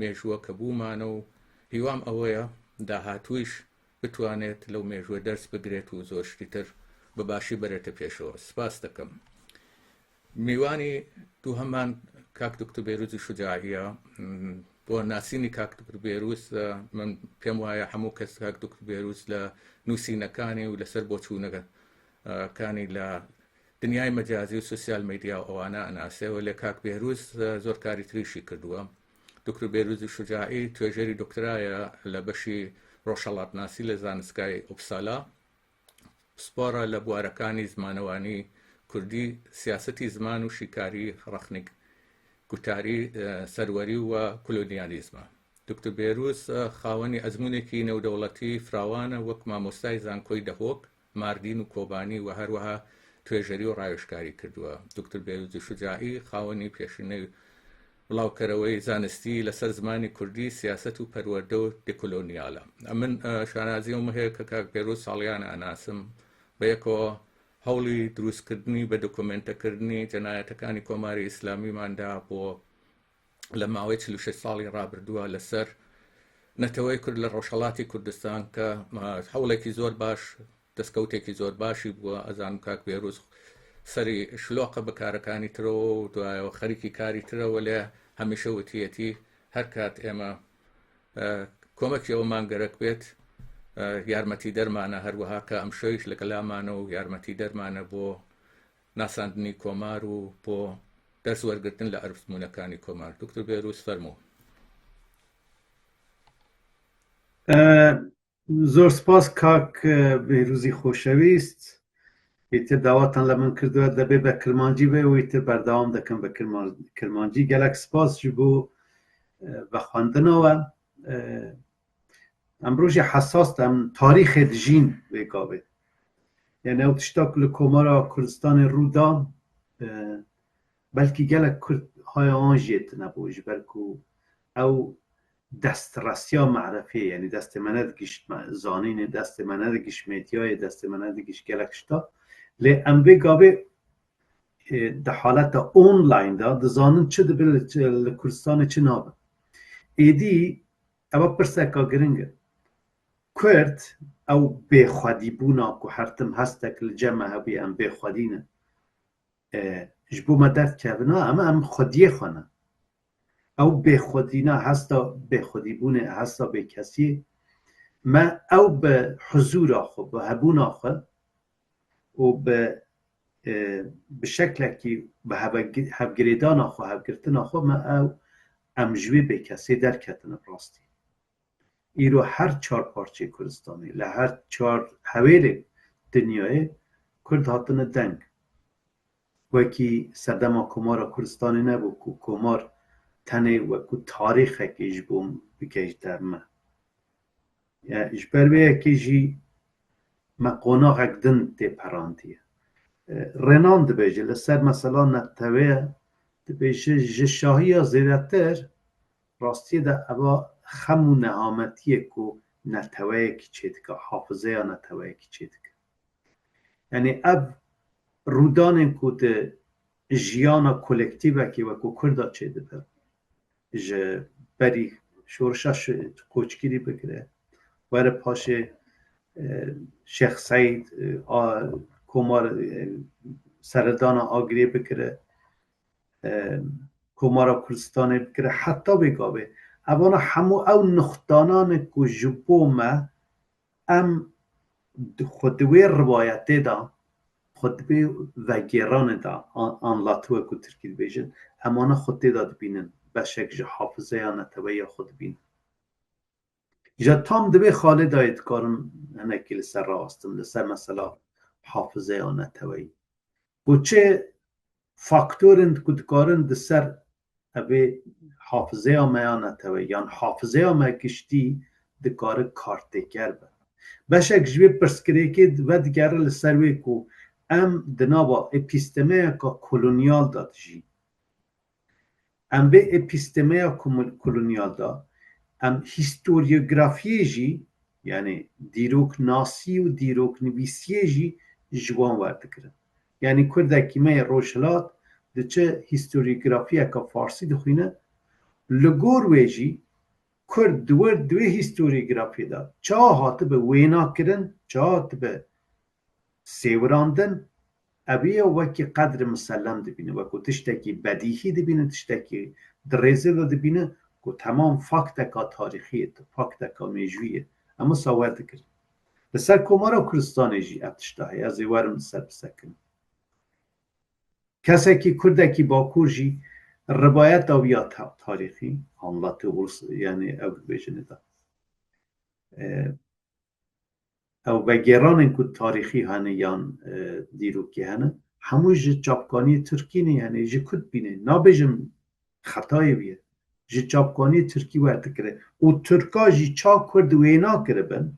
مێژووە کە بوومانە و هیوام ئەوەیە داهاتوویش بتوانێت لەو مێژووە دەرس بگرێت و زۆر شتی تر بە باشی بەرێتە پێشەوە. سپاس دەکەم. میوانی دووهەممان کاک دکتور بێروزی شوجاعیە. بۆ ناسینی کاک دکتور بێروز من پێم وایە هەموو کەس کاک دکتور بێروز لە نووسینەکانی و لەسەر بۆچوونەکانی لە دنیای مەجازی و سوسیال میدیا و ئەوانە ئەناسێ وەلێ کاک بێروز زۆر کاری تریشی کردووە. دکتور بێروزی شوجاعی توێژەری دکترایە لە بەشی ڕۆژهەڵاتناسی لە زانستگای ئوپسالا. پسپۆڕە لە بوارەکانی زمانەوانی کوردی، سیاسەتی زمان و شیکاری ڕەخنەی گوتاری سەروەری و کولۆنیالیزمە. دکتور بێروز خاوەنی ئەزموونێکی نێودەوڵەتی فراوانە وەک مامۆستای زانکۆی دهۆک، ماردین و کۆبانی و هەروەها توێژەری و ڕاوێژکاری کردووە. دکتور بێروزی شوجاعی خاوەنی پێشینەی بڵاوکەرەوەی زانستی لەسەر زمانی کوردی، سیاسەت و پەروەردە و دێکۆلۆنیالە. ئەمن شانازی ئەوم هەیە کە کاک بێروز ساڵیانە ئەناسم، بەیەکەوە هەوڵی دروستکردنی بە دۆکۆمێنتەکردنی جەنایەتەکانی کۆماری ئیسلامیمان دا بۆ لە ماوەی 46 ساڵی ڕابردووە لەسەر نەتەوەی کورد لە ڕۆژهەڵاتی کوردستان کە هەوڵێکی زۆر باش دەستکەوتێکی زۆر باشی بووە، ئەزانم کاک بێروز سەری شلۆقە بە کارەکانی ترەوە و دوایەوە خەریکی کاری ترە وەلێ هەمیشە وتیەتی هەر کات ئێمە کۆمەکی ئەومان گەرەک بێت یارمەتی دەرمانە هەروەها کە ئەم شەویش لەگەلامانە و یارمەتی دەرمانە بۆ ناساندنی کۆمار و بۆ دەرس وەرگرتن لە ئەرزموونەکانی کۆمار. دکتور بێروز فەرموو. زۆر سپاس کاک بێروزی خۆشەویست ئیتر داواتان لە من کردووە دەبێ بە کرمانجی بێ و ئیتر بەردەوام دەکەم بە کرمانجی گەلک سپاس ji بۆ بە خوێندنەوە ئەم ڕۆژی حساس ئەم تاریخێ دژین وێ گاوێ یعنی ئەو تشتا لە کۆمارا کوردستانی ڕوودا بەلکی گەلەک کورد هایا وان ژێ تنەبوو ji ber ku ew destresya me'refê yanî destê me nedigihîşt zanînê, destê me nedigihîşt medyayê, destê me nedigihîşt gelek tişta. Lê em vê gavê di haleta online de dizanin çi dibe li Kurdistanê çi nabe. Êdî ew pirseka giring e. Kurd ew bêxwedîbûna ku her tim hestek li cem me hebûye em bêxwedî ne. Ji bo me derdikevin em em xwediyê xwe ne. Ew bêxwedîna hesta bêxwedîbûnê, hesta bêkesiyê me ew bi huzûra xwe, bi hebûna xwe û bi bi şeklekî bi hevgirêdana xwe, hevgirtina xwe me ew em ji wê bêkesê derketine bi rastî. Îro her çar parçeyê Kurdistanê, li her çar hewêlê dinyayê Kurd hatine deng. Wekî serdema Komara Kurdistanê nebû ku komar tenê wekû tarîxekê ji bo bigihîşte me. Ji ber wê yekê jî me qonaxek din tê perandiye. Renan dibêje li ser mesela neteweye dibêje ji şahiya zêdetir Rastiyê de eva xem û nehametiyê ku neteweyekî çêdike, hafizeya neteweyekî çêdike. Yanî ev rûdanên ku di jiyana kolektîvekê wekû Kurd de çêdibe, ji berî şorişa Koçgirî bigire, were paşê Şêx Seîd a komar seredana Agirê bikire, Komara Kurdistanê bikire heta vê gavê. Evana hemû ew nuxtanan e ku ji bo me em xwe di wê riwayetê de, xwe di wê vegêranê de anlatı wek ku tirkî dibêjin, em wana xwe tê de dibînin, beşek ji hafizeya neteweyî ya xwe dibînin. Ja tam di vê xalê de yê dikarim hinekî li ser rawestim, li ser mesela hafizeya neteweyî. Ku çi. فاکتۆرن ku dikarin di ser evê hafizeya me ya neteweyî yan hafizeya me giştî dikare kartêker be. Beşek ji vê pirsgirêkê vedigere li ser wê ku em di nava epîstemeyeka kolonyal de dijîn. Em vê epîstemeya kolonyal de em hîstoryografiyê jî yanî dîroknasî û dîroknivîsiyê jî ji wan werdigirin. Yanî kurdekî me yê rojhilat diçe hîstoryografiyeka farsî dixwîne, li gor wê jî kurd di wir di wê hîstoryografiyê de çawa hatibe wênakirin, çawa hatibe sêwirandin, ev ê wekî qedr misellem dibîne, wekû tiştekî bedîhî dibîne, tiştekî di rêzê de dibîne ku temam fakteka tarîxî ye, fakteka mêjûyî ye. Em wisa werdigirin. Li ser Komara Kurdistanê jî ev tişta heye, ez ê werim li ser bisekinim. Kesekî Kurdekî Bakur jî ribayeta wî ya tarîxî, anlatı, yanî ew dibêjin ê de. Ew vegêranên ku tarîxî hene yan dîrokî hene, hemû ji çavkaniyê Tirkî ne yanî ji ku dibîne? Nabêjim xetayê wî ye. Ji çavkaniyê Tirkî werdikire û Tirka jî ça Kurd wêna kiribin,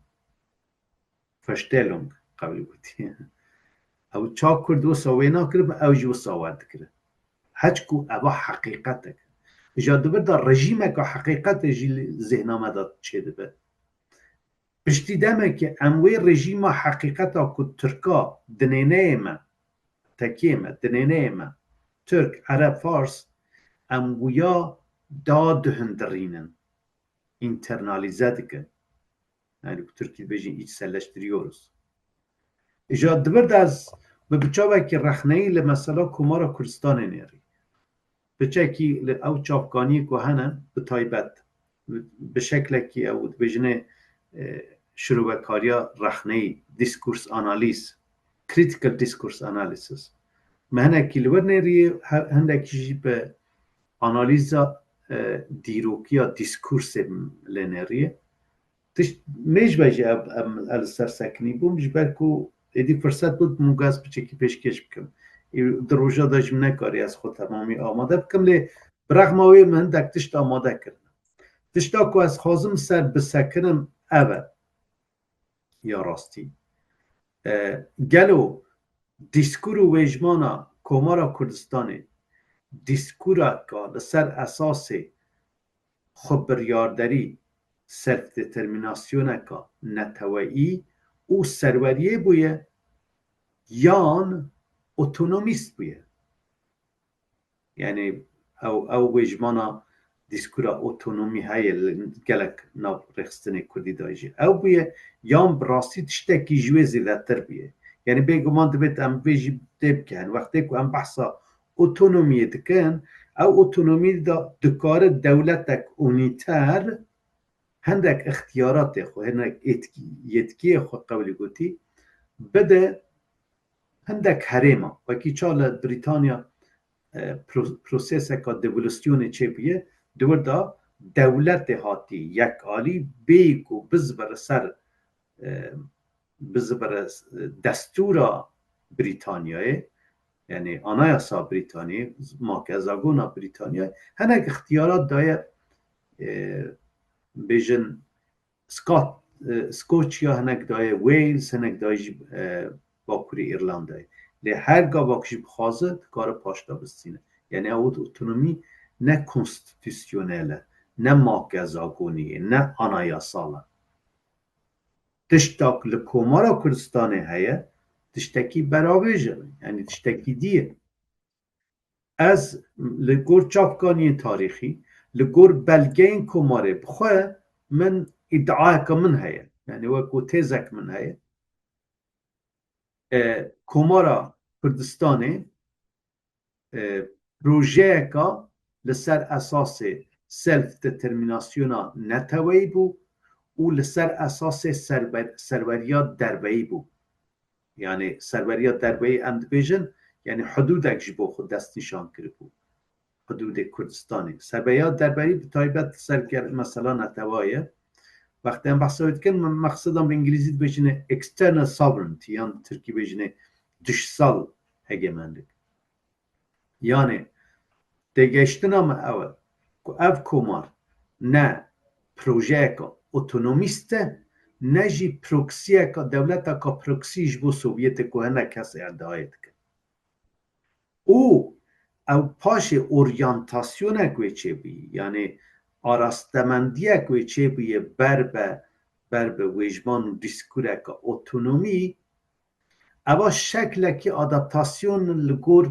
Verstellung qewlî gotiye. Ew ça Kurd wisa wêna kiribin ew jî wisa werdikire. Heç ku eva heqîqetek e. Îja di vir de rejîmeka heqîqetê jî li zêhna me de çêdibe. Piştî demekê em wê rejîma heqîqeta ku Tirka dinêneyê me, tekiyê me, dinêneyê me, Tirk, Ereb, Fars, em wiya dadihundirînin, internalîze dikin. Yanî ku Tirkî dibêjin içselleştiriyoruz. Îja di vir de ez bi bi çavekî rexneyî li mesela Komara Kurdistanê nêrî. Piçekî li ew çavkaniyê ku hene bi taybet bi şeklekî ew dibêjinê şirovekariya rexneyî, diskurs analîz, critical discourse analysis. Me hinekî li wir nêriyê hindekî jî bi analîza dîrokiya dîskursê lê nêriyê. Tişt mêj ve jî ev em li ser sekinî bûm ji ber ku êdî firset bû min got ez piçekî pêşkêş bikim. Di roja de jî min nekarî ez xwe temamî amade bikim lê bi rexma wê min hindek tişt amade kirine. Tişta ku ez dixwazim li ser bisekinim ev e ya rastî. Gelo dîskur û wêjmana Komara Kurdistanê dîskureka li ser esasê xwebiryarderî, self-determinasyoneka neteweyî û serweriyê bûye yan otonomîst bûye. Yanî ew ew wêjmana dîskura otonomî heye li gelek nav rêxistinê kurdî de jî ew bûye yan bi rastî tiştekî ji wê zêdetir bûye. Yanî bêguman divêt em vê jî tê bikin. Wextê ku em behsa otonomiyê dikin, ew otonomî de dikare dewletek unîter hindek îxtiyaratê xwe, hinek yetkiyê xwe qewlî gotî bide hindek herêma. Wekî ça li Brîtanya proseseka devolusyonê çêbûye, di wir de dewletê hatî yekalî bêyî ku bizivire ser bizivire destûra Brîtanyayê, yanî anayasa Brîtanyayê, makezagona Brîtanyayê hinek îxtiyarat daye bêjin Scot Skoçya hinek daye Wales hinek daye jî Bakurê Îrlandayê. Lê her gava ku jî bixwaze dikare paşda bistîne. Yanî ew otonomî ne konstîtûsyonel e, ne makezagonî ye, ne anayasal e. Tişta ku li Komara Kurdistanê heye tiştekî beravêj e, yanî tiştekî dî ye. Ez li gor çavkaniyên tarîxî, li gor belgeyên komarê bi xwe min îdiayeke min heye, yanî weko têzek min heye. Komara Kurdistanê projeyeka li ser esasê self-determinasyona neteweyî bû û li ser esasê serweriya derveyî bû. Yanî serweriya derveyî em dibêjin yanî hudûdek ji bo xwe destnîşan kiribû. Hudûdê Kurdistanê. Serweriya derveyî bi taybet li ser ger mesela netewa ye. Wextê em behsa wê dikin mexsedan bi îngilîzî dibêjine external sovereignty yan bi tirkî bêjine dışsal egemenlik. Yanê têgehiştina me ew e ku ev komar ne projeyeke otonomîst e ne jî proksiyeke dewleteke proksî ji bo Sovyetê ku hinek kes îdiayê dikin. Û ew paşê oryantasyonek wê çêbûyî yanê arastemendiyek wê çêbûye ber be ber bi wêjman û dîskureke otonomî Eva şeklekî adaptasyon li gor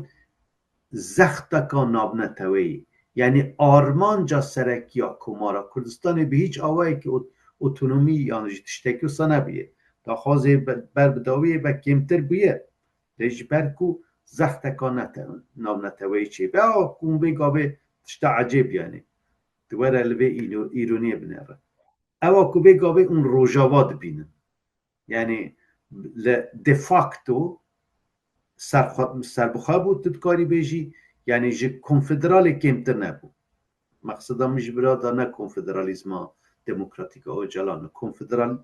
zexteka navneteweyî, yanî armanca serekî ya Komara Kurdistanê bi hîç awayekî otonomî yan jî tiştekî wisa nebûye. Daxwazê ber bi dawiyê ve kêmtir bûye lê ji ber ku zexteka navneteweyî çêbe a ku hûn vê gavê tişta ecêb yanî tu were li vê îroniyê binêre. Ewa ku vê gavê hûn Rojava dibînin. Yanî li de facto serbixwe bû tu dikarî bêjî yanî ji konfederalê kêmtir nebû. Meqseda min ji bira da ne konfederalîzma demokratîk a Ocalan e. Konfederal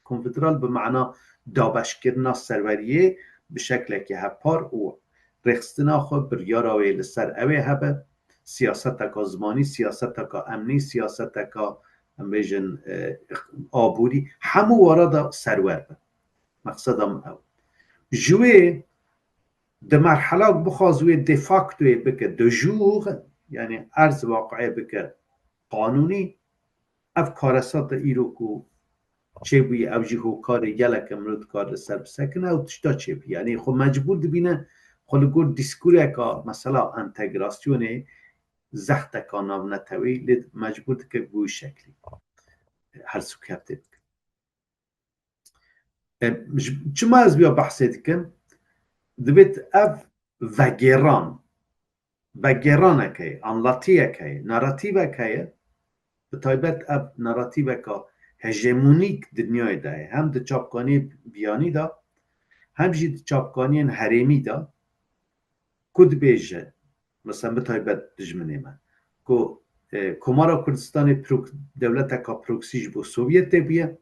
konfederal bi mana dabeşkirina serweriyê bi şeklekî hevpar û rêxistina xwe biryara wê li ser ew ê hebe, siyaseteka zimanî, siyaseteka emnî, siyaseteka em bêjin aborî hemû wara de serwer bin. Meqseda min ew. Ji wê di merhela ku bixwaz wê de factoyê bike de jure yanî erz waqiê bike qanûnî ev karesata îro ku çêbûye ew jî hokarê geleke mirov dikare li ser bisekine ew tişta çêbûye. Yanî xwe mecbûr dibîne xwe li gor dîskureka mesela entegrasyonê zexteka navnetewî lê mecbûr dike bi wî şeklî helsûkeftê bike. Çima ez viya behsê dikim? Divêt ev vegêran, vegêranek heye, anlatiyek heye, naratîvek heye, bi taybet ev naratîveka hegemonîk dinyayê de heye, hem di çavkaniyê biyanî de hem jî di çavkaniyên herêmî de ku dibêje Mesela bi taybet dijminê me ku Komara Kurdistanê dewleteka proksî ji bo Sovyetê bûye,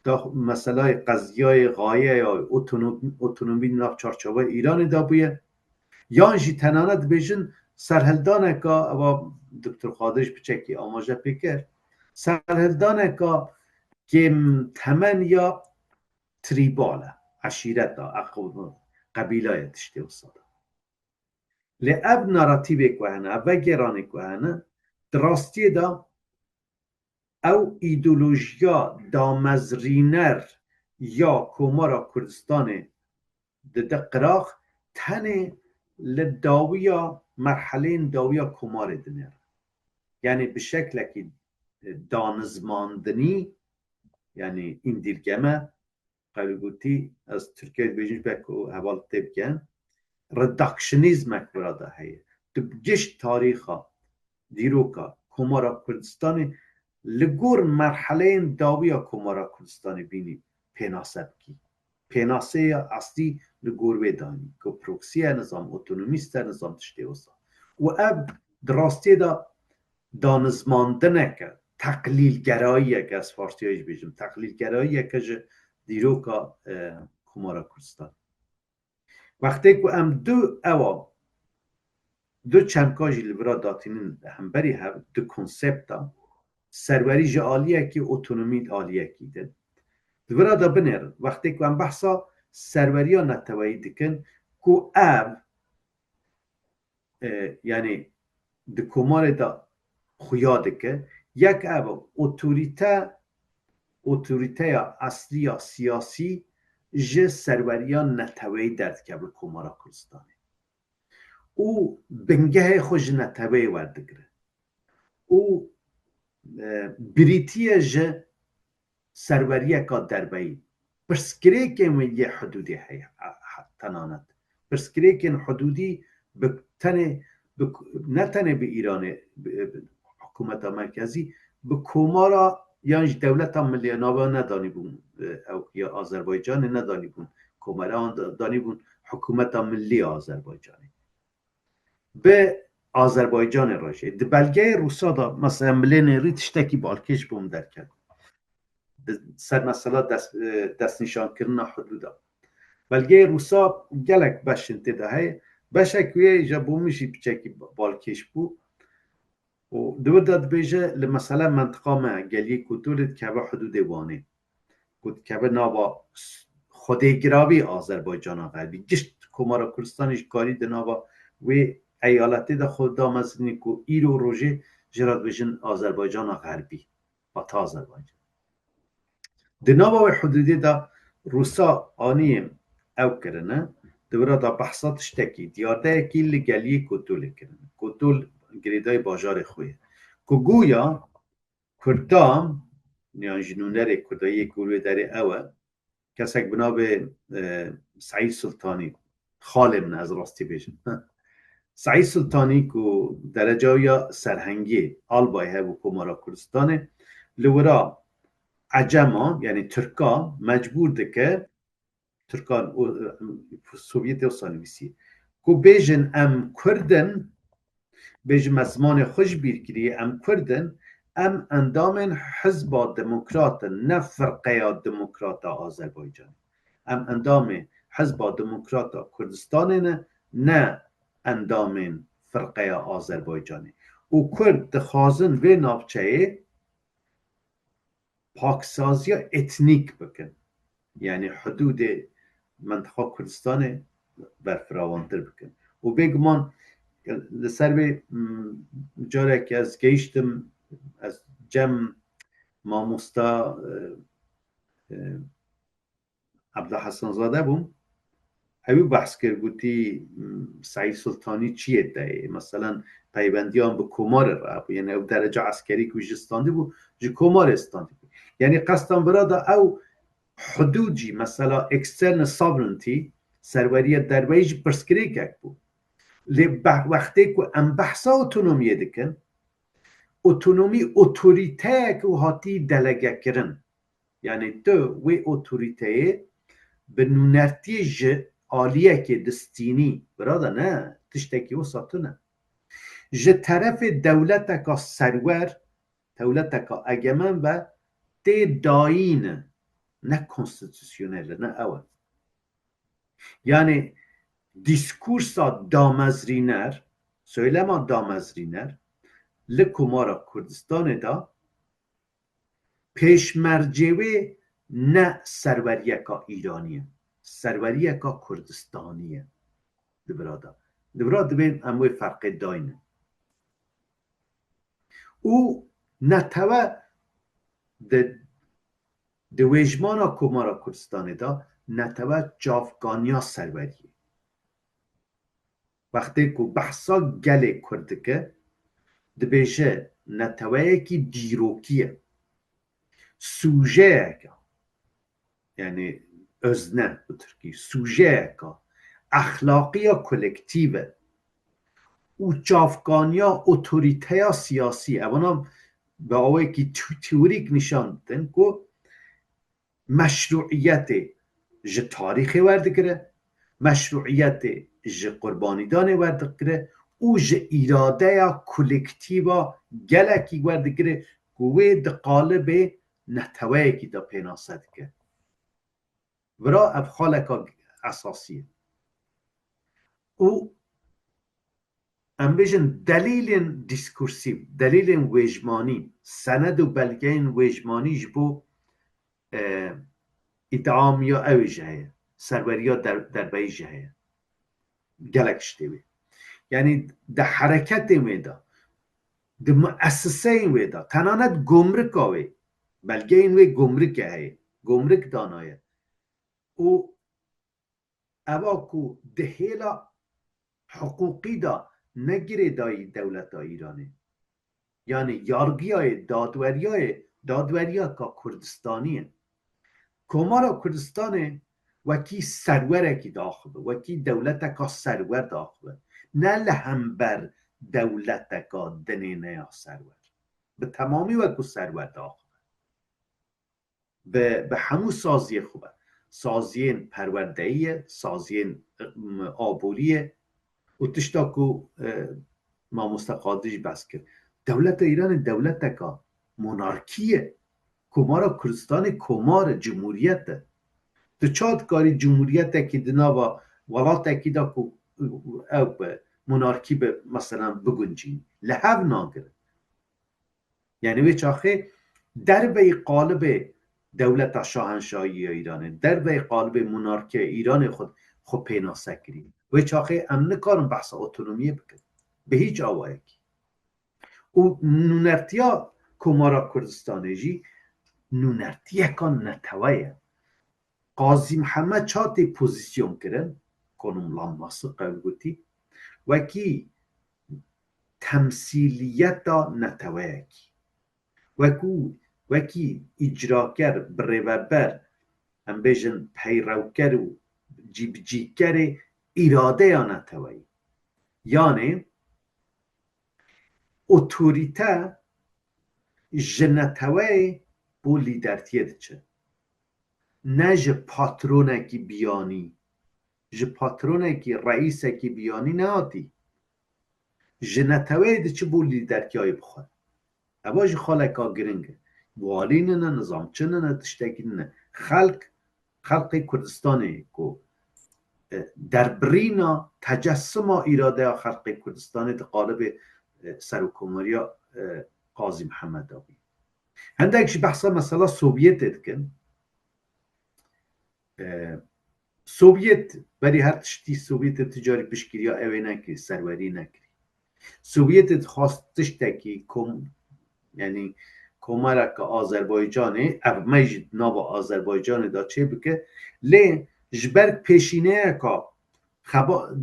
da meselayê qeziyayê xayeya otonomî di nav çarçoveya Îranê de bûye. Yan jî tenanet dibêjin serhildaneka eva Doktor Qadir ji piçekî amaje pê kir, serhildaneka kêm temen ya trîbal e, eşîret e, qebîla ye tiştê wisa de. Lê ev naratîvê ku hene, ev vegêranê ku hene, di rastiyê de ew îdeolojiya damezrîner ya Komara Kurdistanê dide qirax tenê li dawiya merheleyên dawiya komarê dinêre. Yanî bi şeklekî danizmandinî yanî îndîrgeme Qewlî gotî ez Tirkiyeyê dibêjim ji ber ku heval tê bikin redakşinîzmek wira de heye. Tu bi gişt tarîxa dîroka Komara Kurdistanê li gor merheleyên dawiya Komara Kurdistanê bînî pênase bikî. Pênaseya eslî li gor wê danî ku proksî ye, nizam otonomîst e, nizam tiştê wisa. Û ev di rastiyê de danizmandineke, teqlîlgerayiyeke, ez farsiyayê jî bêjim, teqlîlgerayiyeke ji dîroka Komara Kurdistanê. Wextê ku em du ewa du çemka jî li vira datînin hemberî hev, du konsepta, serwerî ji aliyekî, otonomî li aliyekî din. Di vira de binêrin, wextê ku em behsa serweriya neteweyî dikin ku ev yanî di komarê de xuya dike, yek ev e, otorîte otorîteya eslî ya siyasî ji serweriya neteweyî derdikeve li Komara Kurdistanê û bingehê xwe ji neteweyê werdigire û birîtiye ji serweriyeka derveyî pirsgirêkên wê yê hidûdê heye tenanet pirsgirêkên hidûdî bi tenê bi ne tenê bi Îranê hikûmeta merkezî bi komara yan jî dewleta milî navê wan nedanîbûn ew ya Azerbaycanê nedanîbûn komara wan danîbûn hikûmeta milî ya Azerbaycanê bi Azerbaycanê re jî di belgeyê Rûsa de mesela milê nêrî tiştekî balkêş bo min derket di ser mesela dest destnîşankirina hudûda. Belgeyê Rûsa gelek beşên tê de heye. Beşek wê ji bo min jî piçekî balkêş bû û di wir de dibêje li mesela mentiqa me Geliyê Kotolê dikeve hidûdê Wanê ku dikeve nava xwedêgiravî Azerbaycana Xerbî. Gişt Komara Kurdistanê jî karî di nava wê eyaletê de xwe damezrînî ku îro rojê jê re dibêjin Azerbaycana Xerbî. Batı Azerbaycan. Di nava wê hudûdê de Rûsa aniyê ew kirine, di wira de behsa tiştekî, diyardeyekî li geliyê Kotolê kirine. Kotol girêdayî bajarê xwe ye. Ku goya Kurda yan jî nûnerê Kurda yê ku li wê derê ew e, Kesek bi navê Seîd Sultanî, xalê min e ez rastî bêjim. Seîd Sultanî ku dereca wî ya serhengiyê albay hebû Komara Kurdistanê, li wira ecema yanî tirka mecbûr dike, tirkan û Sovyetê wisa nivîsî, ku bêjin em kurd in, Bêjin me zimanê xwe ji bîr kiriye, em kurd in, em endamên Hizba Demokrat in, ne Firqeya Demokrat a Azerbaycanê. Em endamê Hizba Demokrat a Kurdistanê ne, ne endamên Firqeya Azerbaycanê. Û kurd dixwazin vê navçeyê paksaziya etnîk bikin. Yanî hudûdê mentiqa Kurdistanê berfirawantir bikin. Û bêguman li ser vê carek ez gehîştim ez cem mamosta Ebdullah Hesenzade bûm. Ewî behs kir gotî Seîd Sultanî çi yê te yê? Meselen peywendiyan bi komarê re hebû. Yanî ew dereca eskerî ku ji standîbû ji komarê standîbû. Yanî qestan vira da ew hudûd jî mesela external sovereignty serweriya derveyî jî pirsgirêkek bû. Lê wextê ku em behsa otonomiyê dikin otonomî otorîteyek û hatî delegekirin. Yanî tu wê otorîteyê bi nûnertiyê ji aliyekê distînî. Birada ne, tiştekî wisa tune. Ji terefê dewleteka serwer, dewleteka egemen ve tê dayîn ne konstîtûsyonel e, ne ew e. Yanî dîskursa damezrîner, söylema damezrîner li Komara Kurdistanê de Pêşmercê wê ne serweriyeka Îranî ye, serweriyeka Kurdistanî ye di vira de. Di vira divê em wê ferqê daynin. Û netewe di di wêjmana Komara Kurdistanê de netewe çavkaniya serweriyê. Wextê ku behsa gelê Kurd dike, dibêje neteweyekî dîrokî ye. Sûjeyeke, yanî özne bi tirkî, sûjeyeke exlaqî ya kolektîv e û çavkaniya otorîteya siyasî ye. Evana bi awayekî teorîk nîşan didin ku Meşrûiyetê ji tarîxê werdigire, meşrûiyetê ji qurbanîdanê werdigire û ji îradeya kolektîva gelekî werdigire ku wê di qalibê neteweyekî de pênase dike. Vira ev xaleka esasî ye. Û em bêjin delîlên dîskursîv, delîlên wêjmanî, sened û belgeyên wêjmanî ji bo îdiamiya ew ê jî heye, serweriya derveyî jî heye. Gelek tiştê wê. Yanî di hereketên wê de, di muesiseyên wê de, tenanet gomrika wê, belgeyên wê gomrike heye, gomrik danaye û Eva ku di hêla hiqûqî de ne girêdayî dewleta Îranê, yanî yargiyayê dadweriyayê dadweriyaka Kurdistanî ye. Komara Kurdistanê wekî serwerekî diaxive, wekî dewleteka serwer diaxive, ne li hember dewleteka dinê ne ya serwer. Bi temamî wekû serwer diaxive. Bi bi hemû saziyê xwe ve, saziyên perwerdeyî ye, saziyên aborî ye û tişta ku mamoste Qadirî jî behs kir, dewleta Îranê dewleteka monarkî ye. Komara Kurdistanê komar e, cumhuriyet e. Tu ça dikarî cumhuriyetekî di nava welatekî de ku ew bi monarkî bi meselan biguncînî. Li hev nagirin. Yanî wê çaxê derveyî qalibê dewleta şahenşahî ya Îranê, derveyî qalibê monarkiya Îranê xwe xwe pênase kirî. Wê çaxê em nikarin behsa otonomiyê bikin. Bi hîç awayekî. Û nûnertiya Komara Kurdistanê jî nûnertiyeka netewe ye. Qazî Mihemed ça tê pozîsyon kirin, konumlanması qewl gotî, wekî temsîliyeta neteweyekî. Wekû wekî îcraker, birêveber, em bêjin peyrewker û cîbicîkerê îradeya neteweyî. Yanê otorîte ji neteweyê bo lîdertiyê diçe. Ne ji patronekî biyanî, ji patronekî, reîsekî biyanî nehatî. Ji neteweyê diçe bo lîdertiyayê bi xwe. Eva jî xaleka giring e. Walî nine, nizamçi nine, tiştekî nine. Xelk, xelkê Kurdistanê ku derbirîna tecessima îradeya xelkê Kurdistanê di qalibê serokkomariya Qazî Mihemed de bûye. Hindek jî behsa mesela Sovyetê dikin. Sovyet berî her tiştî Sovyetê ti carî piştgiriya ew ê nekirî, serwerî nekirî. Sovyetê dixwast tiştekî kom yanî komareke Azerbaycanê ev me jî di nava Azerbaycanê de çêbike lê ji ber pêşîneyeka xeba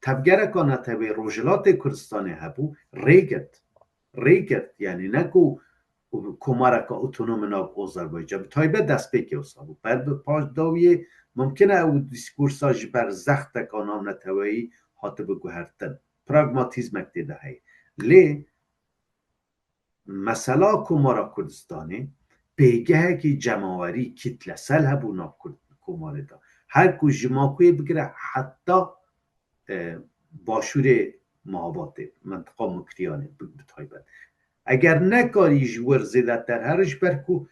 tevgereka netewê Rojhilatê Kurdistanê hebû rê girt. Rê girt yanî ne ku komareke otonom nav Ozerbaycan bi taybet destpêkê wisa bû. Ber bi paş dawiyê mimkin e ew dîskursa ji ber zexteka navneteweyî hatibe guhertin. Pragmatîzmek tê de heye. Lê mesela Komara Kurdistanê pêgehekî cemawerî, kîtlesel hebû nav komarê de. Her ku ji Makuyê bigire heta başûrê Mahabatê, mintiqa Mukriyanê bi taybet. Eger nekarî ji wir zêdetir here ji ber ku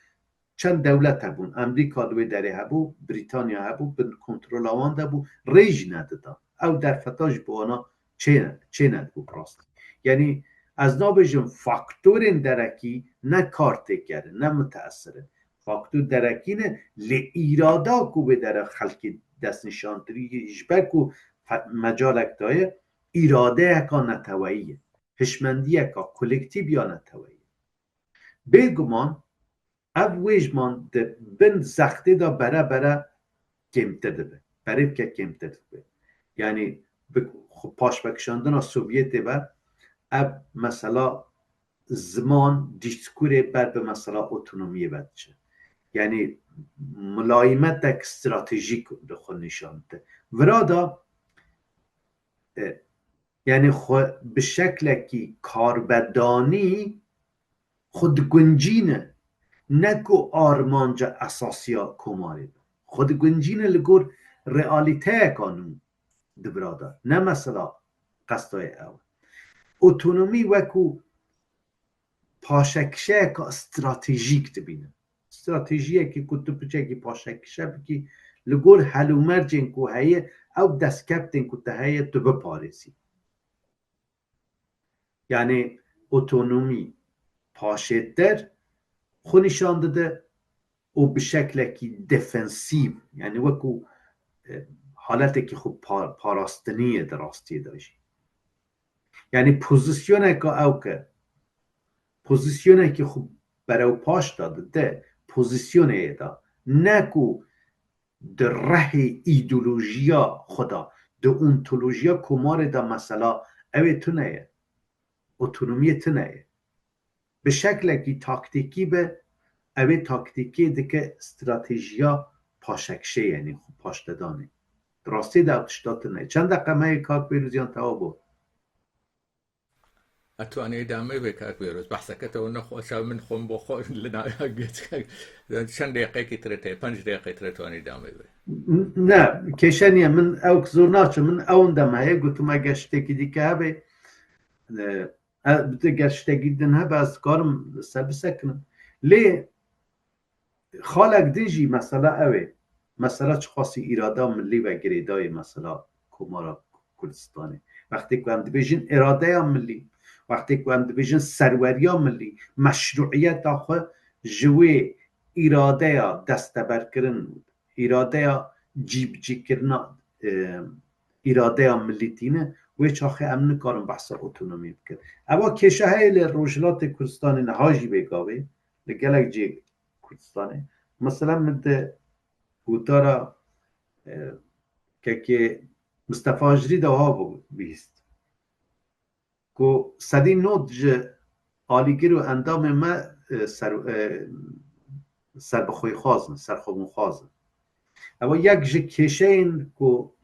çend dewlet hebûn, Emrîka li wê derê hebû, Brîtanya hebû, bin kontrola wan de bû, rê jî nedidan. Ew derfeta ji bo wana çênedibû bi rastî. Yanî ez nabêjim faktorên derekî ne kartêker in, ne miteesir in. Faktor derekî ne lê îrada ku wê dere xelkê destnîşantirî ji ber ku mecalek daye îradeyeka neteweyî ye. Hişmendiyeka kolektîv ya neteweyî ye. Bêguman ev wêjman di bin zextê de bere bere kêmtir dibe, berêvke kêmtir dibe. Yanî bi xwe paşvekişandina Sovyetê ve ev mesela ziman dîskurê ber bi mesela otonomiyê ve diçe. Yanî mulayîmetek stratejîk li xwe nîşan dide. Vira de Yanî xwe bi şeklekî karbedanî xwe diguncîne ne ku armanca esasî ya komarê be. Xwe diguncîne li gor realîteyeka nû di vira de. Ne mesela qestayê ew e. Otonomî wekû paşekişeyeka stratejîk dibînin. Stratejiyekî ku tu piçekî paşekişe bikî li gor helûmercên ku heye ew destkeftên ku te heye tu biparêzî. Yanî otonomî paşêtir xwe nîşan dide û bi şeklekî defensîv yanî wekû haletekî xwe parastinî ye di rastiyê de jî. Yanî pozîsyoneka ew ke pozîsyonekî xwe berewpaş de dide pozîsyonê de ne ku di rehê îdeolojiya xwe de, di ontolojiya komarê de mesela ew ê tune ye, otonomiyê tune ye. Bi şeklekî taktîkî be ew ê taktîkê dike stratejiya paşekşê yanî xwe paşdedanê. Di rastiyê de ev tişta tune ye. Çend deqe me yê kak Bêrûz yan tewa bo? ئەتوانێ ئیدامەی بێ کاک بێرۆز بەحسەکەتەوە نەخۆشە من خۆم بۆ خۆ لە چەند دقیقێکی ترت هەیە پنج دقیقەی ترە توانی ئیدامەی بێ نا کێشە نییە من ئەو زۆر ناچم من ئەوەندەم هەیە گوتم ئەگەر شتێکی دیکە هەبێ گەر شتێکی دن هەبە ئەز دکارم سەر بسەکنم لێ خاڵێک din jî mesela ew ê mesela çiqasî îrada milî ve girêdayê mesela komara. Kurdistanê. Wextê ku em dibêjin îradeya milî, wextê ku em dibêjin serweriya milî, meşrûiyeta xwe ji wê îradeya desteberkirin, îradeya cîbicîkirina îradeya milî tîne, wê çaxê em nikarin behsa otonomiyê bikin. Eva kêşe heye li Rojhilatê Kurdistanê niha jî vê gavê li gelek cihê Kurdistanê. Mesela min di gotara kekê Mistefa Ajrî de wiha bihîst ku 90% ji alîgir û endamên me ser serbixwîxwaz in, serxwebûnxwaz in. Ew yek ji kêşeyên ku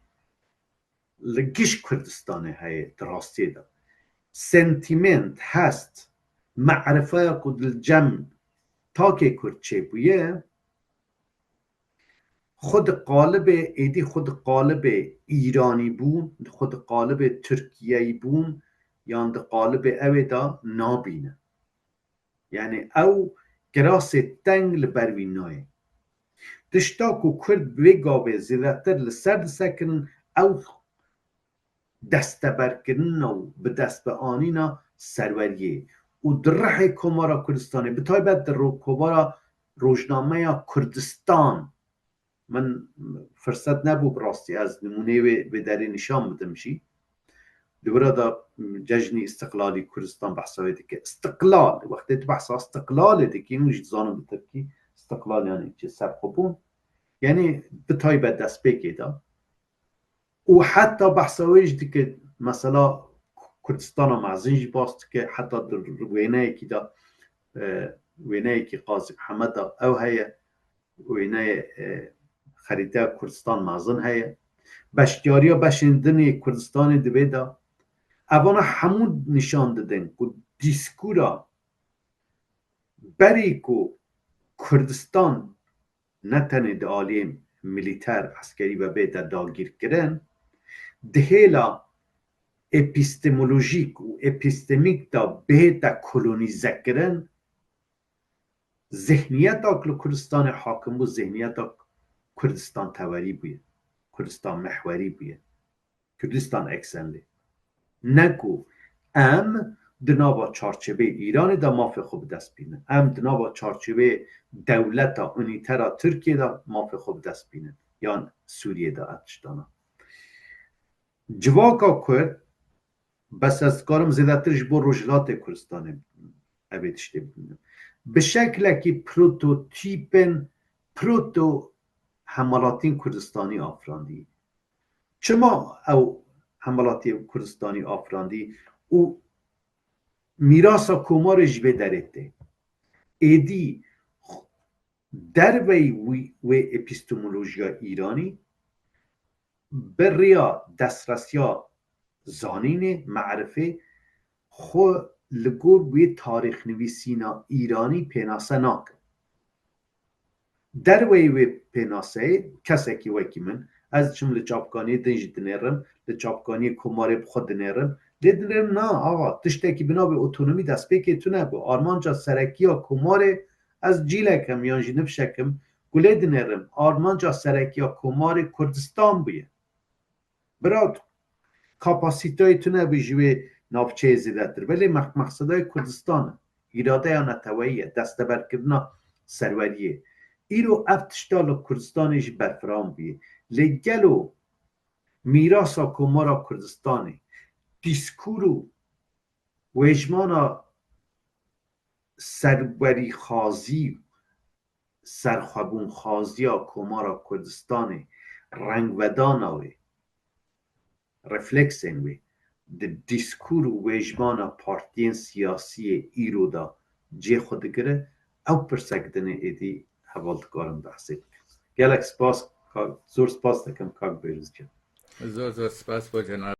li giş Kurdistanê heye di rastiyê de. Sentîment, hest, merifeya ku li cem takê Kurd çêbûye, xwe di qalibê êdî xwe di qalibê Îranîbûn, xwe di qalibê Tirkiyeyîbûn yan di qalibê ew ê de nabîne. Yanî ew kirasê teng li ber wî nayê. Tişta ku Kurd bi wê gavê zêdetir li ser disekinin ew desteberkirina û bidestbianîna serweriyê û di rihê Komara Kurdistanê bi taybet di kovara rojnameya Kurdistan min firset nebû bi rastî ez nimûneyê wê vê derê nîşan bidim jî. Di wira de cejnî îstiqlalî Kurdistan behsa wê dike. Îstiqlal, wextê tu behsa îstiqlalê dikî hûn jî dizanin bi tirkî îstiqlal yanî çi serxwebûn yanî bi taybet destpêkê de û heta behsa wê jî dike mesela Kurdistana mezin jî bas dike heta di wêneyekî de wêneyekî Qazî Mihemed de ew heye wêneyê xerîteya Kurdistan mezin heye. Beşdariya beşên din ê Kurdistanê di vê de evana hemû nîşan didin ku dîskûra berî ku Kurdistan ne tenê di aliyê milîter, eskerî ve bête dagîrkirin, di hêla epîstemolojîk û epîstemîk de bête kolonîzekirin, Zihniyeta ku li Kurdistanê hakim bû zihniyeta Kurdistantewerî bûye, Kurdistanmihwerî bûye, Kürdistan eksenli. Ne ku em di nava çarçeveyê Îranê de mafê xwe bi dest bînin, em di nava çarçeveyê dewleta unîter a Tirkiyê de mafê xwe bi dest bînin yan Sûriyê de ev tiştana. Civaka Kurd Bes ez dikarim zêdetir ji bo Rojhilatê Kurdistanê ev ê tiştê bibînim. Bi şeklekî prototîpên proto hemwelatiyên Kurdistanî afirandî. Çima ew hemwelatiyên Kurdistanî afirandî û mîrasa komarê ji vê derê tê? Êdî derveyî wê epîstemolojiya Îranî Bi rêya destresîya zanînê, merifê, xwe li gor wê tarîxnivîsîna Îranî pênase nakin. Derweyê wê pênaseyê kesekî wekî min, ez diçim li çavkaniyê din jî dinêrim, li çavkaniyê komarê bi xwe dinêrim, lê dinêrim na axa tiştekî bi navê otonomî destpêkê tune bû. Armanca serekî ya komarê ez cîlek im yan jî nifşek im Ku lê dinêrim armanca sereke ya Komarê Kurdistan bûye. Bira kapasîteyê tune bû ji wê navçeyê zêdetir be lê mexsedayê Kurdistan e. Îradeya neteweyî ye, desteberkirina serweriyê. Îro ev tişta li Kurdistanê jî berfiran bûye. Lê gelo mîrasa Komara Kurdistanê, dîskur û wêjmana serwerîxwazî serxwebûnxwaziya Komara Kurdistanê, rengvedana wê, refleksên wê di dîskur û wêjmana partiyên siyasî yê îro de cihê xwe digire, ew pirsek din e êdî heval dikarin behsê bikin. Gelek spas kak, zor spas dikim kak Bêrûz can. Zor zor spas bo cenabê.